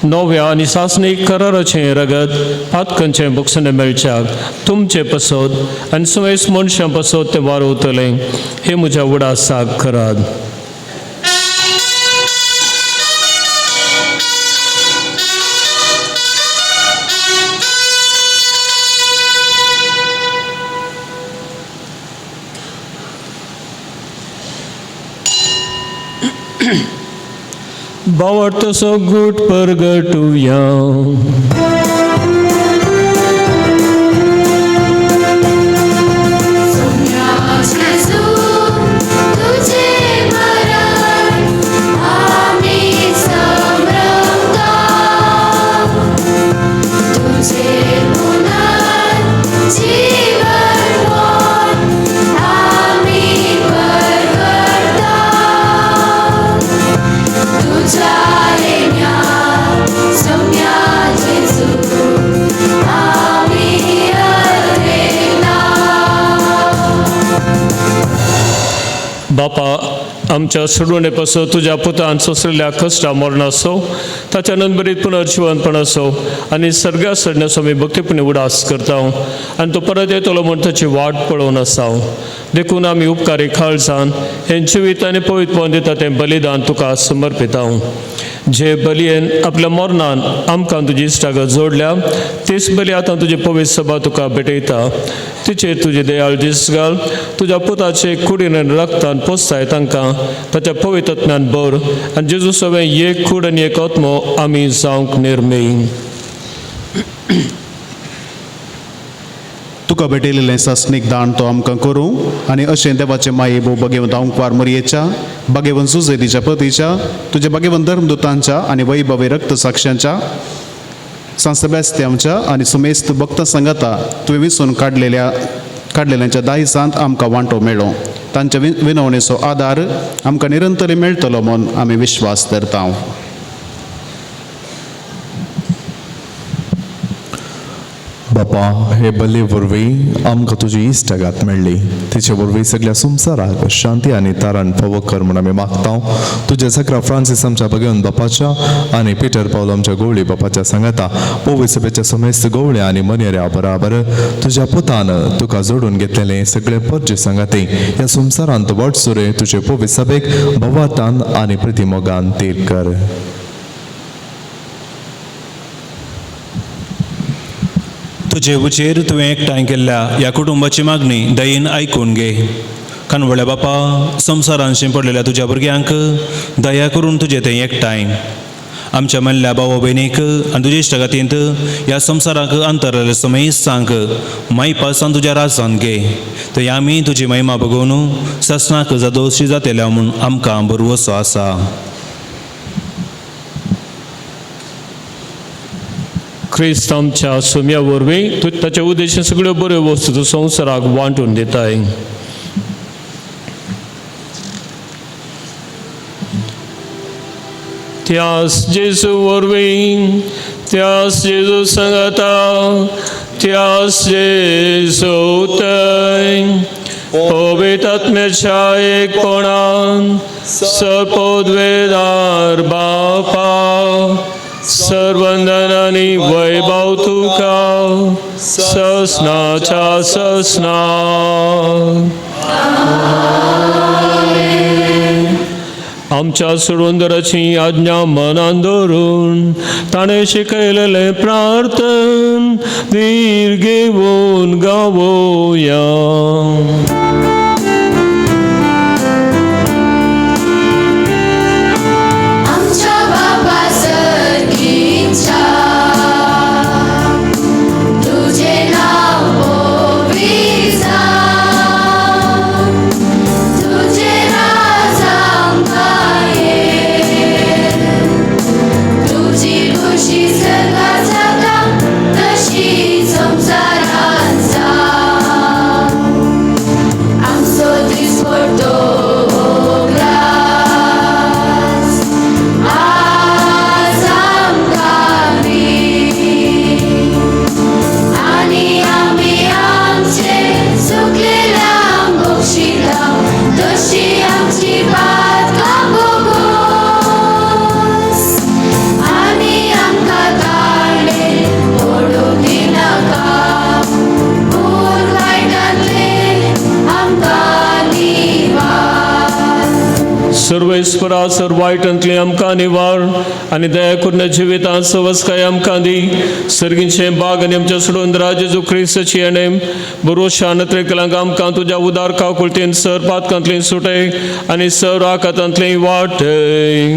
नव्या आनी सासणीक कराराचें रगत पातकांचें भोगसणें मेळच्याक तुमचे पसत आनी सुमेस मनशां पसत तें वारवतलें. हे म्हज्या उडासाक करात. बावटो गुट परगटुया. बापा, आमच्या सोडवणे पासून तुज्या पुतान सोंसलेल्या कश्टा मरणाचो, ताच्या नंदबरीत पुनर्जिवनपण असो आनी सर्गा चडण्याचो आमी भक्तीपणी उडास करता आनी तो परत येतलो म्हूण ताची वाट पळोवन आसा. देखून आमी उपकारी काळजान हें जिवीत आनी पवित्रपण दिता तें बलिदान तुका समर्पिता. जे बलयेन आपल्या मरणान आमकां तुजी इश्टागत जोडल्या तीच बली आतां तुजी पवित्र सभा तुका भेटयता. तिचेर तुजी दयाळ दीस घाल, तुज्या पुताचे कुडीन आनी रक्तान पोसताय तांकां ताच्या पवित्र आत्म्यान भर आनी जेजू सवें एक कूड आनी एक आत्मो आमी जावंक निर्मी. तुका भेटयलेलें सासणीक दान तो आमकां करूं आनी अशें देवाचें माये भोव भगेवंत अंकवार मोरयेच्या, भगेवंत सुजयतीच्या पतीच्या, तुज्या भगेवंत धर्मदुतांच्या आनी वैभवी रक्त साक्षांच्या, सांत सेबास्त्यांच्या आनी सुमेस्त भक्त संगता तुवें विसून काडलेल्यांच्या दायजांत आमकां वांटो मेळो. तांच्या विनवणेचो आदार आमकां निरंतर मेळटलो म्हूण आमी विश्वास धरता. बापा, हे बल्ले वरवीं आमकां तुजी इश्टागात मेळ्ळी, तिचे वरवीं सगळ्या संवसाराक शांती आनी तारण फावो कर म्हूण आमी मागता. तुज्या सकरा फ्रांसीस आमच्या भगवन बापाच्या आनी पिटर पावल आमच्या गवळी बापाच्या सांगाता पवित्र सभेच्या समेस्त गवळ्या आनी मनेऱ्या बराबर तुज्या पुतान तुका जोडून घेतलेले सगळे परजे सांगाते ह्या संवसारांत वाटसुरे तुजे पवित्र सभेक भवातान आनी प्रतिमोगान तीर कर. तुजे उचेर तुवें एकठांय केल्ल्या ह्या कुटुंबाची मागणी दयेन आयकून घे. कानवळ्या बापा, संवसारांशी पडलेल्या तुज्या भुरग्यांक दया करून तुजें तें एकठांय आमच्या मेल्ल्या भाव भयणीक आनी तुजे इश्टागतींत ह्या संवसाराक अंतरलेल्या समेस्तांक मायपासान तुज्या राजान घे. थंय आमी तुजी महिमा बगोवन ससनाक जादोशी जातेल्या म्हूण आमकां भरवसो आसा. क्रिस्त आमच्या सुम्या वरवीं तूं ताच्या उद्देशान सगळ्यो बऱ्यो वस्तू तूं संवसाराक वांटून दिताय. त्यास जेजू वरवीं, त्यास जेजू सांगाता, त्यास जेजू थंय पवित्र आत्म्याच्या एकपणान सर्वपदवेदार बापा, सर्वंदन आनी वैभव तुका ससनाच्या ससना. आमच्या सुरुंदराची आज्ञा मनान धरून ताणें शिकयलेलें प्रार्थन धीर घेवन गावोया. सर्वेस्परा सर वायटांतली आमकां निवार आनी दया करून जिवितांत सवस्काय आमकां दी. सर्गींचे बाग आनी आमच्या सोडून जेजू क्रिस्ताची आनी बरोशा नत्रेकलांक आमकां तुज्या उदार काकुळतेन सर पातकांतली सुटय आनी सर आकातांतली वाटय.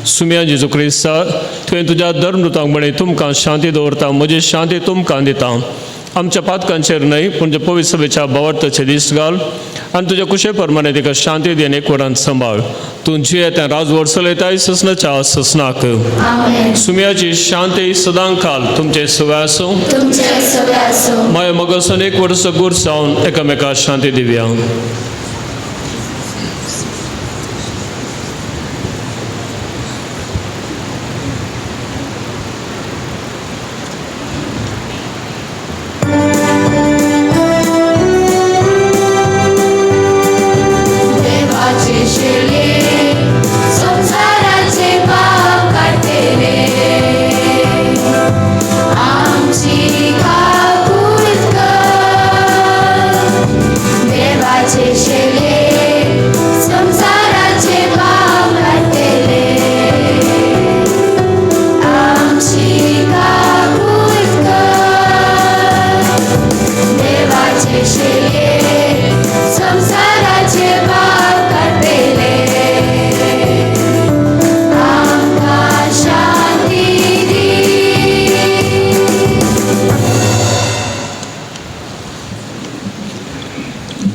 सुम्या जेजू क्रिस्ता, तुवें तुज्या धर्मदूतांक म्हळें, तुमकां शांती दवरता, म्हजी शांती तुमकां दिता. आमच्या पातकांचेर न्हय पूण तुज्या पवित्र सभेच्या भावार्थाचे दीस घाल आनी तुज्या कुशे प्रमाणे तिका शांती दी आनी एकवटान सांबाळ. तूं जियेता राजवट चलयताय ससनाच्या ससनाक. सुम्याची शांती सदां काल तुमचे सगळे आसूं. माया मगसून एक वर्स गुर जावन एकामेका शांती दिवया.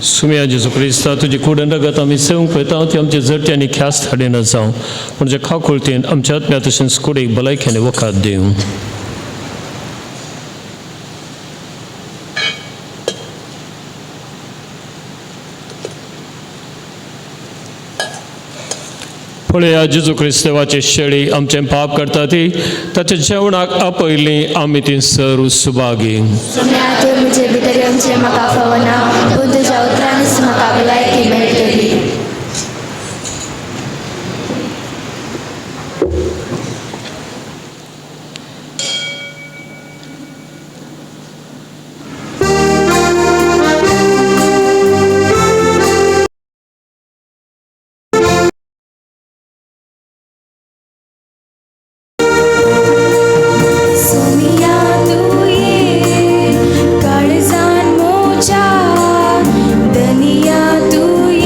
सुम्या जेजू क्रिस्ता, तुजी कुडन रगत आमी सेवंक पळयता ती आमचे जटी आनी ख्यास्त हाडिना जावं, पूण जे खाकुळतीन आमच्या आत्म्या तशेंच कुडीक भलायकेन वखद दिवं. पळया जेजू क्रिस्तेवाची शेळी आमचें पाप करता ती ताच्या जेवणाक आपयली आमी ती सर्व सुभागी. सोम्या तूं म्हजे भितर येवचें म्हाका फावना, पूण तुज्या उतरांनीच म्हाका भलायकी मेळटली. सोमिया तुये काळजान मोजा, दनिया तुये.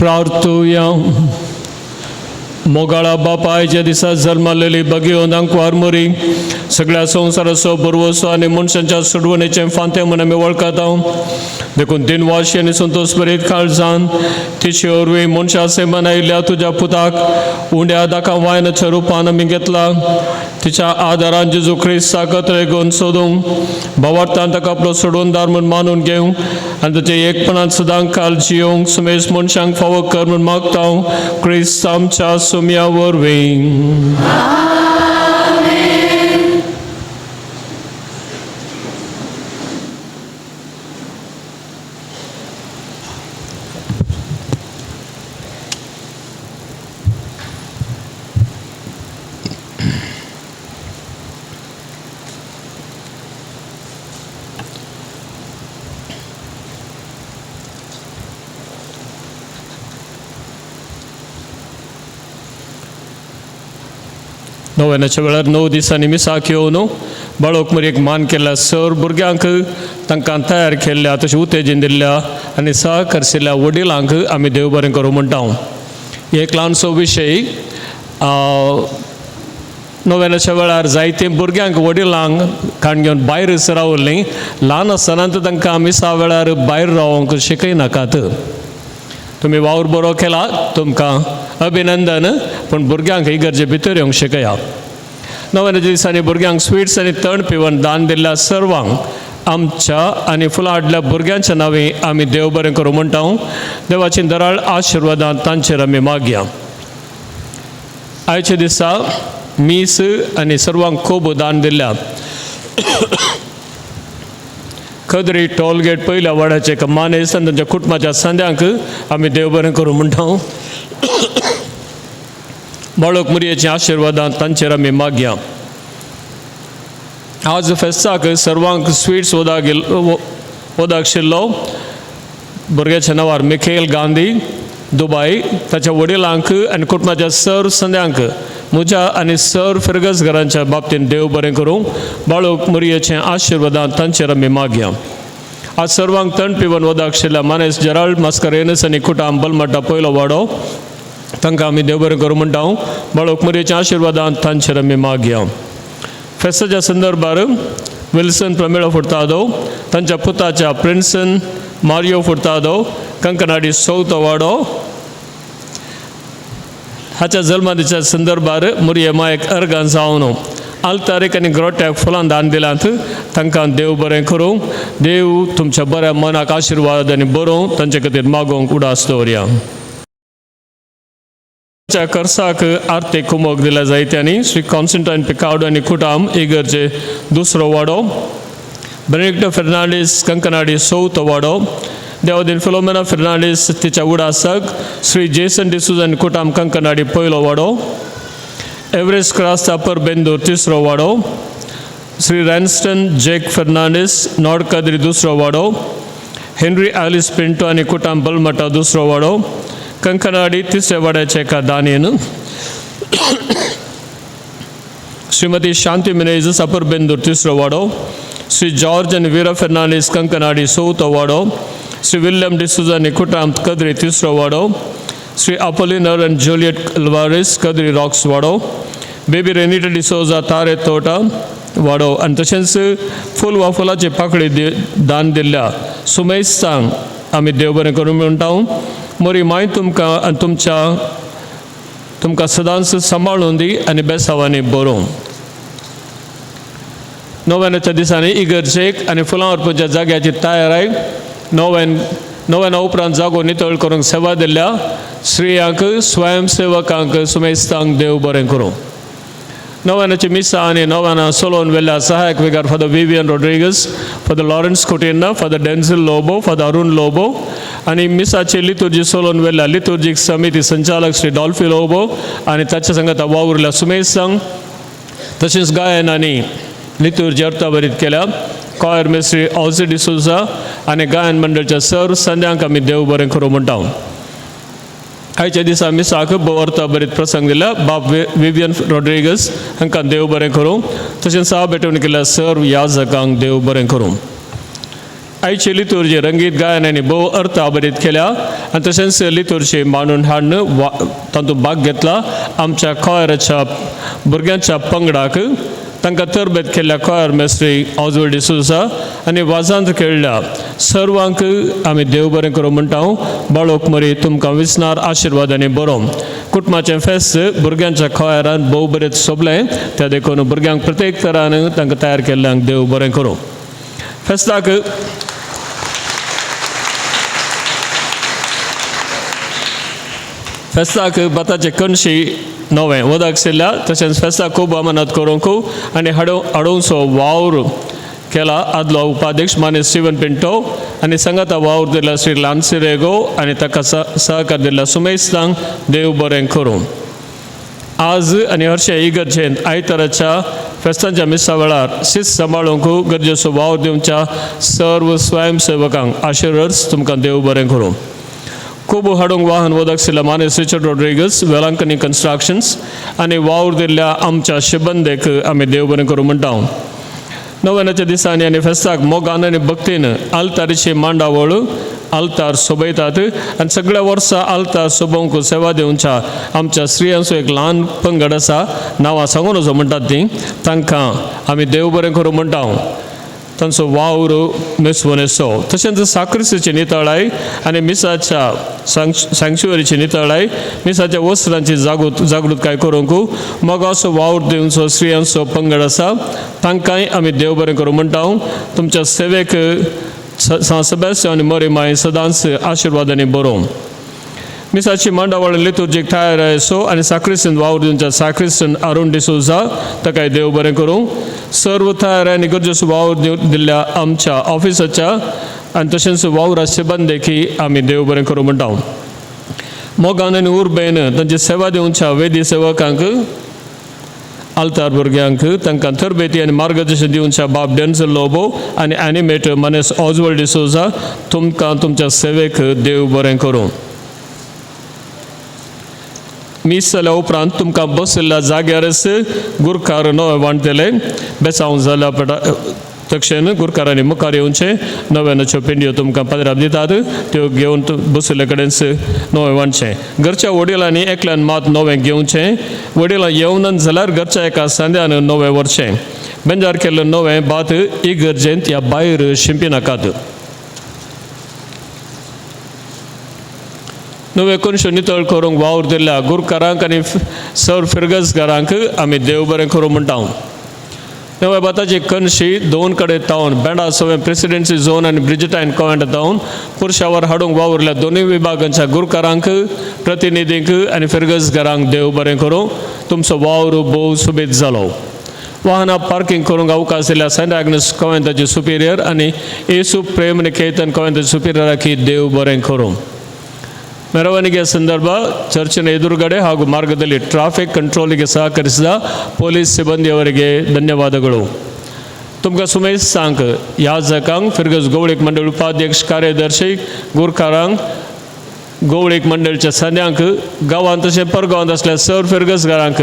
प्रार्थुया. मोगाळा बापायच्या दिसा जल्मालेली बगेवन आंकवार मोरी सगळ्या संवसाराचो बरवसो आनी मनशांच्या सोडवणेचें फांतें म्हूण आमी वळखता. देखून दिनवाशी आनी संतोश बरीत काळजान तिचे वरवीं मनशा सेमान आयिल्ल्या तुज्या पुताक उंड्या दाका वायनाच्या रुपान आमी घेतला. तिच्या आदारान जेजू क्रिस्ताक त्रेगून सोदूंक भावार्थान ताका आपलो सोडवणदार म्हूण मानून घेवंक आनी ताचे एकपणान सदां काल जियोंक सुमेश मनशांक फावो कर म्हूण मागता क्रिस्त आमच्या सुम्या वरवीं. नव्यानाच्या वेळार 9 दिसांनी मिसाक येवन बाळोक मरयेक मान केल्या सर भुरग्यांक तांकां तयार केल्ल्या तशें उत्तेजन दिल्ल्या आनी सहकरशिल्ल्या वडिलांक आमी देव बरें करूं म्हणटा. एक ल्हानसो विशय नव्यानाच्या वेळार जायते भुरग्यांक वडिलांक काण घेवन भायर रावलीं. ल्हान आसतना तांकां मिसा वेळार भायर रावंक शिकयनाकात. तुमी वावर बरो केला, तुमकां अभिनंदन, पूण भुरग्यांक इगर्जे भितर येवंक शिकया. नव्यानाच्या दिसांनी भुरग्यांक स्विट्स आनी तण पिवन दान दिल्ल्या सर्वांक आमच्या आनी फुलां हाडल्या भुरग्यांच्या नांवी आमी देव बरें करूं म्हणटा. देवाची दराळ आशिर्वादां तांचेर आमी मागया. आयच्या दिसा मीस आनी सर्वांक खूब दान दिल्ल्या खदरी टोलगेट पयल्या वाड्याचे एका मानेस्त आनी तांच्या कुटुंबाच्या संद्यांक आमी देव बरें करूं म्हणटा. बाळक मुरयेची आशिर्वादां तांचेर आमी मागया. आज फेस्ताक सर्वांक स्विट्स वदाक आशिल्लो भुरग्याच्या नांवार मिखेल गांधी दुबाय ताच्या वडिलांक आनी कुटुंबाच्या सर संद्यांक म्हज्या आनी सर फिरगस घरांच्या बाबतीन देव बरें करूं. बाळक मुरयेचें आशिर्वादां तांचेर आमी मागया. आज सर्वांक तण पिवन वदाक आशिल्ल्या मानेस जेराल्ड मास्करेनस आनी कुटाम बलमट्टा पयलो वाडो तांकां आमी देव बरें करूं म्हणटा. बाळक मुरयेच्या आशिर्वादां तांचेर आमी मागया. फेस्ताच्या संदर्भार विल्सन प्रमेळो फुर्तादो तांच्या पुताच्या प्रिन्सन मारियो फुर्तादो कंकनाडी चवथो वाडो हाच्या जल्मादीच्या संदर्भार मुरये मायक अर्गां जावन आल्तारीक आनी ग्रोट्याक फुलां दान दिलांत. तांकां देव बरें करूं. देव तुमच्या बऱ्या मनाक आशिर्वाद आनी बरोवं तांचे खातीर मागोवंक उडास दवरया. कर्साक आर्थीक कुमोक दिल्या जायत्यांनी श्री कॉन्स्टंटायन पिकावडो आनी कुटाम इगर्जे दुसरो वाडो, बेनेडिक्टो फेर्नांडीस कंकनाडी चवथो वाडो, देवदीन फिलोमेना फेर्नांडीस तिच्या उडासक श्री जेसन डिसूज आनी कुटाम कंकनाडी पयलो वाडो, एवरेस्ट क्रास अपर बेंदूर तिसरो वाडो, श्री रॅन्स्टन जेक फेर्नांडीस नॉर्ड काद्री दुसरो वाडो, हेनरी आलिस पिंटो आनी कुटाम बलमटा दुसरो वाडो, कंकनाडी तिसऱ्या वाड्याचे एका दानयेन श्रीमती शांती मिनेझस अपर बेंदूर तिसरो वाडो, श्री जॉर्ज आनी विरा फेर्नांडीस कंकनाडी चवथो वाडो, श्री विल्यम डिसूजा आनी कुटाम कद्री तिसरो वाडो, श्री अपोलिनर आनी जुलियट अल्वारीस कद्री रॉक्स वाडो, बेबी रेनिटा डिसोजा तारे तोटा वाडो आनी तशेंच फूल वा फुलाची पाकळी दान दिल्ल्या सुमेस्तांक आमी देव बरें करूं म्हणटा. मोरी माय तुमकां आनी तुमच्या तुमकां सदांच सांबाळून दी आनी बेसावांनी बरोवं. नव्यानाच्या दिसांनी इगर्जेक आनी फुलां व्हरपाच्या जाग्याची तयाराय नव्याना उपरांत जागो नितळ करूंक सेवा दिल्ल्या स्त्रियांक स्वयंसेवकांक सुमेस्तांक देव बरें करूं. नव्यानाची मिसां आनी नव्याना सोलोवन वेल्ल्या सहायक विगार Father Vivian Rodrigues, Father Lawrence Coutinho, Father Denzil Lobo, Father Arun Lobo आनी मिसाची लितुर्जी सोलोवन वेल्ल्या लितुर्जीक समिती संचालक श्री डॉल्फी लोबो आनी ताच्या संगता वावुरल्या सुमेस्तांक तशेंच गायन आनी लितुर्जी अर्थाभरीत केल्या कॉयर मिस्त्री ऑजी डिसोजा आनी गायन मंडळच्या सर संद्यांक आमी देव बरें करूं म्हणटा. आयच्या दिसा मिसाक भोव अर्थाभरीत प्रसंग दिला बाब विवियन रॉड्रिगस हांकां देव बरें करूं. तशेंच सहा भेटवण केल्या सर्व याजकांक देव बरें करूं. आयची लितुर्जी रंगीत गायन आनी भोव अर्थ आबरीत केल्या आनी तशेंच लितुर्जी मांडून हाडून तातूंत भाग घेतला आमच्या कॉयराच्या भुरग्यांच्या पंगडाक. तांकां तरबेत केल्ल्या कॉयर मेस्त्री ऑजवर्ड डिसोजा आनी वाजांत खेळ्ळ्या सर्वांक आमी देव बरें करूं म्हणटा. बाळोक मरी तुमकां विसनार आशिर्वाद आनी बरो. कुटुंबाचें फेस्त भुरग्यांच्या कॉयरान भोव बरें सोबलें, त्या देखून भुरग्यांक प्रत्येक तरान तांकां तयार केल्ल्यांक देव बरें करूं. फेस्ताक फेस्ताक भाताचे कणशी नवें वदक शिल्ल्या तशेंच फेस्ताक खूब अमानत करूंक आनी हाडोवचो वावर केला आदलो उपाध्यक्ष माने स्टीवन पिंटो आनी संगाता वावर दिला श्री लान्सी रेगो आनी ताका सहकार दिला सुमेस्तांक देव बरें करूं. आज आनी हरशे इगर्जेंत आयताराच्या फेस्तांच्या मिसा वेळार शिस्त सांबाळूंक गरजेचो वावर दिवच्या सर्व स्वयंसेवकांक आशिर्वाद तुमकां देव बरें करूं. खूब हाडूंक वाहन वदक शिल्ल्या मानेस रिचर्ड रॉड्रिगस वेलांकनी कन्स्ट्रक्शन्स आनी वावर दिल्ल्या आमच्या शिबंदेक आमी देव बरें करूं म्हणटा. नव्याच्या दिसांनी आनी फेस्ताक मोगान आनी भक्तीन आल्तारीची मांडावळ आल्तार सोबयतात आनी सगळ्या वर्सा आल्तार सोबोवंक सेवा दिवच्या आमच्या स्त्रियांचो एक ल्हान पंगड आसा, नांवां सांगून वचो म्हणटात तीं, तांकां आमी देव बरें करूं म्हणटा. तांचो वावर मेसवनेचो तशेंच साक्रिस्तीची नितळाय आनी मिसाच्या सँक्च्युअरीची नितळाय मिसाच्या वस्त्रांची जागृतकाय करूंक मोगाचो वावर दिवचो स्त्रियांचो पंगड आसा, तांकांय आमी देव बरें करूं म्हणटा. तुमच्या सेवेक सांत सेबास्तियांव आनी मरी माय सदांच आशिर्वादांनी बरोवं. मिसाची मांडावळ लितुर्जीक तयार आसो आनी साक्रिस्तीन वावर दिवच्या साक्रिस्तीन अरुण डिसोजा ताकाय देव बरें करूं. सर्व तयार आनी गरजेचो वावर दिल्ल्या आमच्या ऑफिसाच्या आनी तशेंच वावरा शिबंदेकी आमी देव बरें करूं म्हणटा. मोगान आनी उर्बेन तांची सेवा दिवच्या वेदी सेवकांक आल्तार भुरग्यांक तांकां तरबेती आनी मार्गदर्शन दिवच्या बाब डेन्सल लोबो आनी एनिमेटर मनेस ऑजवर्ड डिसोजा तुमकां तुमच्या सेवेक देव बरें करूं. मीस जाल्या उपरांत तुमकां बशिल्ल्या जाग्यारच गुरकार नवें वांटतले. बेसांव जाल्या तक्षण गुरकारांनी मुखार येवचें, नव्यानच्यो पेंडयो तुमकां पदराप दितात त्यो घेवन बशिल्ले कडेन नवें वांटचें. घरच्या वडिलांनी एकल्यान मात नवें घेवचें, वडिलां येवनच जाल्यार घरच्या एका सांद्यान नवें व्हरचें. बेंजार केल्लें नवें भात इगर्जेंत ह्या भायर शिंपिनाकात. नवे कोनशो नितळ करूंक वावर दिल्ल्या गुरकारांक आनी सर फिरगजगारांक आमी देव बरें करूं म्हणटा. नव्या भाताची कणशी दोन कडेन तावन बेंडा सवें प्रेसिडेन्सी झोन आनी ब्रिजिटायन कॉवेंट तावन पुरशावर हाडूंक वावुरल्या दोनूय विभागांच्या गुरकारांक प्रतिनिधींक आनी फिरगजगारांक देव बरें करूं. तुमचो वावर भोव सुबेद जालो. वाहनां पार्किंग करूंक अवकाश दिल्या सेंट आग्नेस कॉवेंटाचे सुपिरियर आनी येसू प्रेम निकेतन कॉवेंटाचे सुपिरियराक देव बरें करूं. ಮೆರವಣಿಗೆಯ ಸಂದರ್ಭ ಚರ್ಚಿನ ಎದುರುಗಡೆ ಹಾಗೂ ಮಾರ್ಗದಲ್ಲಿ ಟ್ರಾಫಿಕ್ ಕಂಟ್ರೋಲಿಗೆ ಸಹಕರಿಸಿದ ಪೊಲೀಸ್ ಸಿಬ್ಬಂದಿಯವರಿಗೆ ಧನ್ಯವಾದಗಳು. तुमकां सुमेश सांक याजकांक फिरगज गोवळीक मंडळ उपाध्यक्ष कार्यदर्शी गुरकारांक गोवळीक मंडळच्या संद्यांक गांवांत तशें परगांवांत आसल्या सर फिरगजगारांक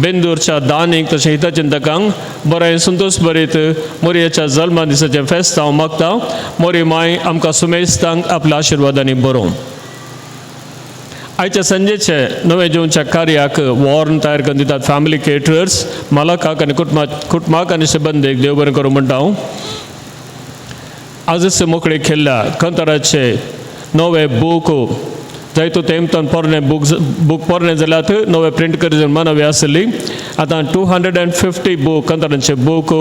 बेंदूरच्या दानीक तशें हितचिंतकांक बरें संतोश भरीत मोरयेच्या जल्मा दिसाचें फेस्त हांव मागता. मोरी माय आमकां सुमेस्तांक आपल्या आशिर्वादांनी बरोवं. आयच्या संजेचे नवे जेवच्या कार्याक वॉर्न तयार करून दितात फॅमिली केटरर्स मालकाक आनी कुटुंबाक आनी संबंदीक देव बरें करूं म्हणटा हांव. आजच मोकळे केल्ल्या कंतराचे नवे बूक जायतो तेमतान पोरणे बूक पोरणे जाल्यार नवे प्रिंट करी मनवी आसली. आतां 250 बूक कंतरांचे बूक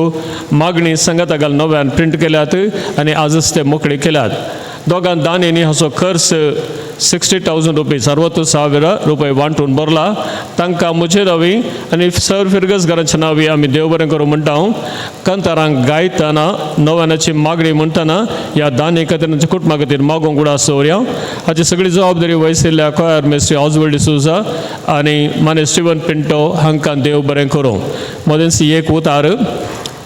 मागणी संगता घाल नव्यान प्रिंट केल्यात आनी आजच ते मोकळे केल्यात. दोगां दान्यांनी हाचो खर्च 60,000 रुपीज 60,000 रुपये वांटून भरला. तांकां म्हजे नांवी आनी सर फिरगज घरांच्या नांवी आमी देव बरें करूं म्हणटा हांव. कंतारांक गायतना नव्यानाची मागणी म्हणटना ह्या दानी खातीर कुटुंबा खातीर मागूंक उडास दवरया. हाची सगळी जबाबदारी वयसिल्ल्या कॉयर मेस्त्री ऑजवर्ड डिसोजा आनी माने स्टिवन पिंटो हांकां देव बरें करूं. मदेंच एक उतार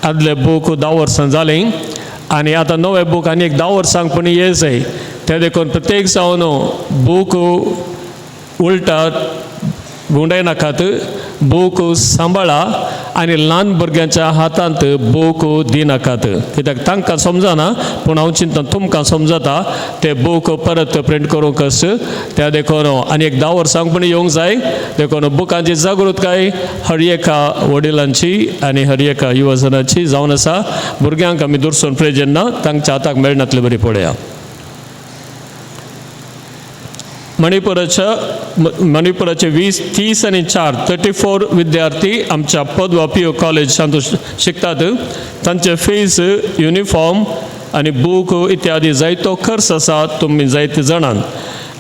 आदले बूक 10 वर्सां जालीं आनी आतां नवे बूक आनी एक 10 वर्सांक पूण ये जाय. ते देखून प्रत्येक जावन बूक उलटा गुंडाय नाकात, बूक सांबाळा आनी ल्हान भुरग्यांच्या हातांत बूक दिनाकात, कित्याक तांकां समजना, पूण हांव चिंता तुमकां समजता ते बूक परत प्रिंट करूंक कस त्या देखून आनी एक 10 वर्सांक पण येवंक जाय. देखून बुकांची जागृतकाय हर एका वडिलांची आनी हर एका युवजनाची जावन आसा. भुरग्यांक आमी दुरसून प्रेजन ना, तांच्या हाताक मेळनातले बरी पळया. मणिपुराचे 20, 30 आनी 4 34 विद्यार्थी आमच्या पदवा पी यू कॉलेजांत शिकतात. तांचे फीज, युनिफॉर्म आनी बूक इत्यादी जायतो खर्च आसा. तुमी जायते जाणान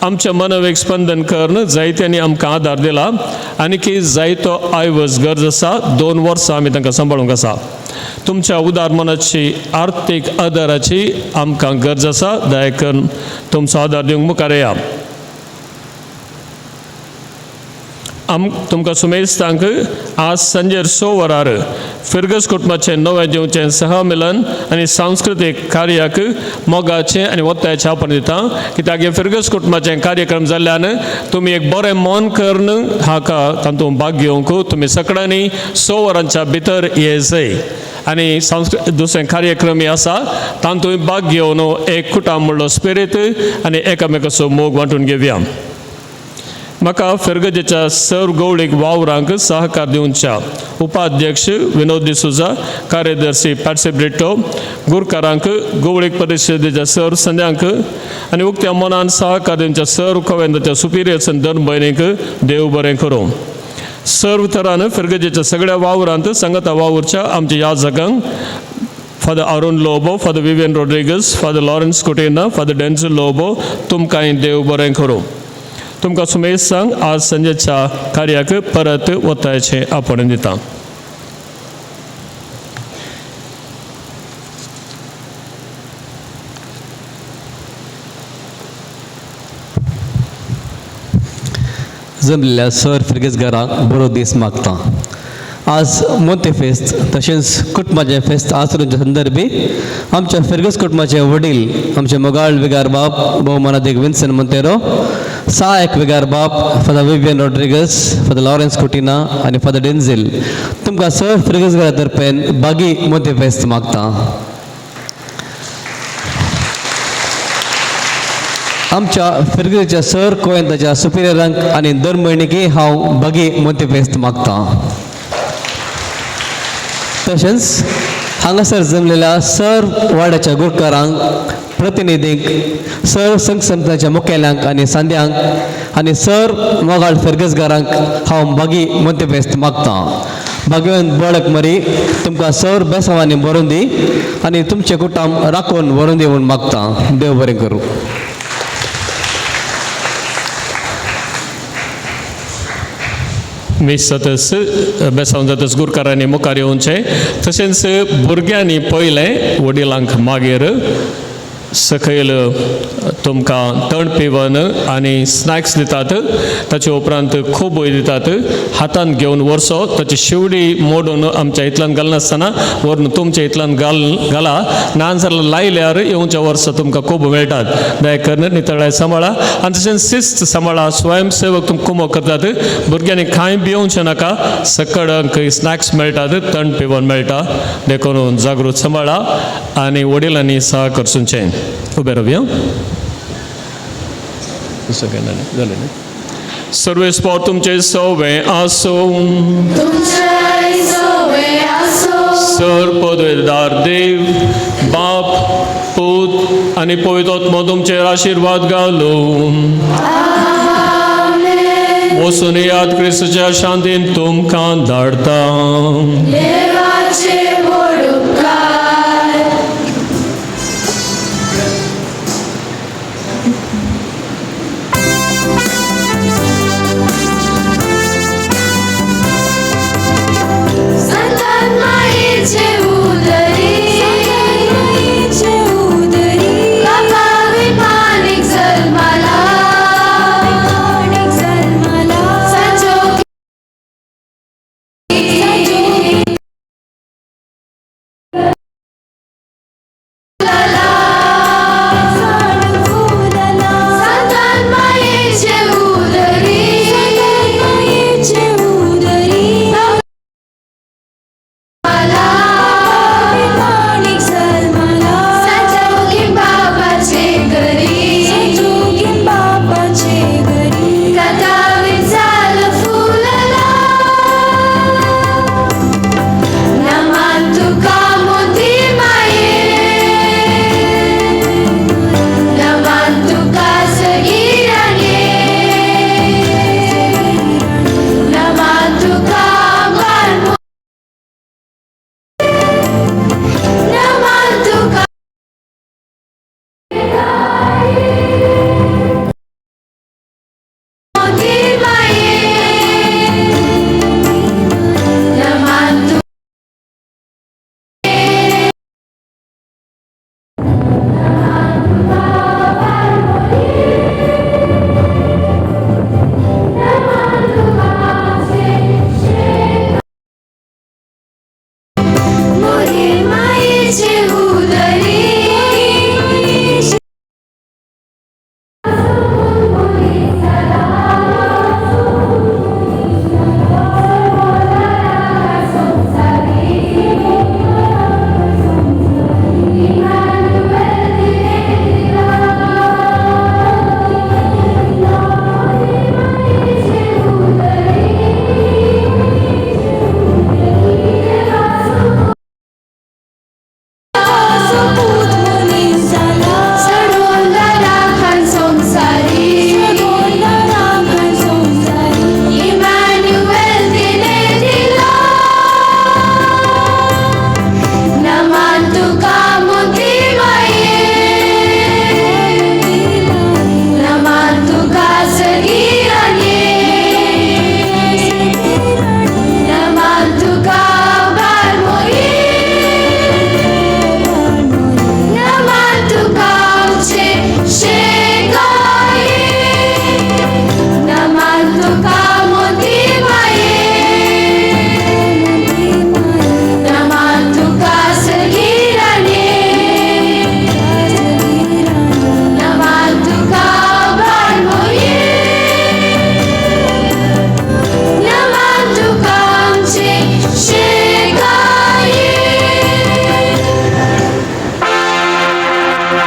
आमच्या मनवेक स्पंदन करून जायत्यांनी आमकां आदार दिला आनी की जायतो आयवज गरज आसा. 2 वर्सां आमी तांकां सांबाळूंक आसा. तुमच्या उदार मनाची आर्थीक आदाराची आमकां गरज आसा. दया करून तुमचो आदार दिवंक मुखार येया. तुमकां सुमेस्तांक आज सांजेर 6 वरार फिरगस कुटुंबाचें नवें जेवचें सहमिलन आनी सांस्कृतीक कार्याक मोगाचें आनी वत्तायचें आपण दिता, कित्याक हें फिरगस कुटुंबाचें कार्यक्रम जाल्ल्यान तुमी एक बरें मन करून हाका तातूंत भाग घेवंक तुमी सगळ्यांनी 6 वरांच्या भितर ये जाय. आनी दुसरें कार्यक्रमय आसा तातूंत भाग घेवन एक कुटाम म्हणलो स्पिरीत आनी एकामेकाचो मोग वांटून घेवया. म्हाका फिरगजेच्या सर्व गवळीक वावरांक सहकार दिवच्या उपाध्यक्ष विनोद डिसोजा, कार्यदर्शी पॅट्सी ब्रिटो, गुरकारांक, गवळीक परिशदेच्या सर्व संद्यांक आनी उक्त्या मनान सहकार दिवच्या सर्व कवेंदाच्या सुपिरियर्स आनी धर्म भयणीक देव बरें करूं. सर्व तरान फिरगजेच्या सगळ्या वावरांत सांगाता वावुरच्या आमच्या याजकांक Father Arun Lobo, Father Vivian Rodrigues, Father Lawrence Coutinho, Father Denzil Lobo, तुमकांय देव बरें करूं. तुमकां सुमेश सांग आज सांजेच्या कार्याक परत वतायचें आपण दिता. जमलेल्या सर फिरगेजगारांक बरो दीस मागता. आज मोंते फेस्त तशेंच कुटुंबाचें फेस्त आसरूच्या संदर्भी आमच्या फिरगस कुटुंबाचे वडील आमचे मोगाळ विगार बाप भोवमानादीक विन्सन मोंतेरो, सहायक विगार बाप Father Vivian Rodrigues, Father Lawrence Coutinho आनी फादर डेन्झिल, तुमकां सर फिरगसगारा तर्फेन बागी मोंते फेस्त मागता. आमच्या फिरगेच्या सर कोयंताच्या सुपिरियरांक आनी धर्मभयणीकय हांव बागी मोंते फेस्त मागता. तशेंच हांगासर जमलेल्या सर वाड्याच्या गुरकारांक, प्रतिनिधींक, सर संघ संस्थांच्या मुखेल्यांक आनी सांद्यांक आनी सर मोगाळ फिरगसगारांक हांव बागी मोंते फेस्त मागता. भाग्यवंत बळक मरी तुमकां सर बेसांवांनी भरून दी आनी तुमचें कुटाम राखून व्हरून दी म्हूण मागता. देव बरें करूं. मीस जातच बेसांव जातच गुरकारांनी मुखार येवचें, तशेंच भुरग्यांनी पयलें वडिलांक मागीर सकयल तुमकां तण पिवन आनी स्नॅक्स दितात. ताचे उपरांत खूबय दितात. हातांत घेवन वर्सो ताची शिवडी मोडून आमच्या इतल्यान घालनासतना व्हरून तुमच्या इतल्यान घाला, ना जाल्यार लायल्यार येवच्या वर्सा तुमकां खूब मेळटात. दया करून नितळाय सांबाळा आनी तशेंच शिस्त सांबाळा. स्वयंसेवक तुमकां कुमो करतात. भुरग्यांनी कांय भिवचें नाका, सकळांक स्नॅक्स मेळटात, तण पिवन मेळटा. देखून जागृत सांबाळा आनी वडिलांनी सहकार करचें. उबे रावया. सर्वेस्पोर तुमचे सवे आसूं. सर पदवेदार देव बाप पूत आनी पवित्र आत्मो तुमचेर आशिर्वाद घालूं. वचून याद क्रिस्तच्या शांतीन तुमकां धाडटा.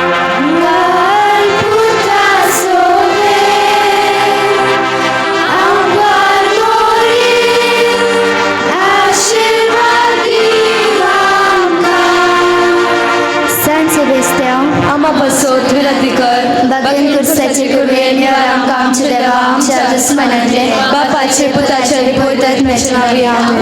घाल पुता सोबे आमकां मोरी आशिर्वाद दी आमकां. सान सेबेस्त्यांव, आमा पासत विनंती कर. बागेन कुर्साचे कुरवे निवार आमकां आमच्या देवा, आमच्या दुस्मानांतले, बापाचे, पुताचे आनी पवित्र आत्म्याच्या नांवी, आमेन.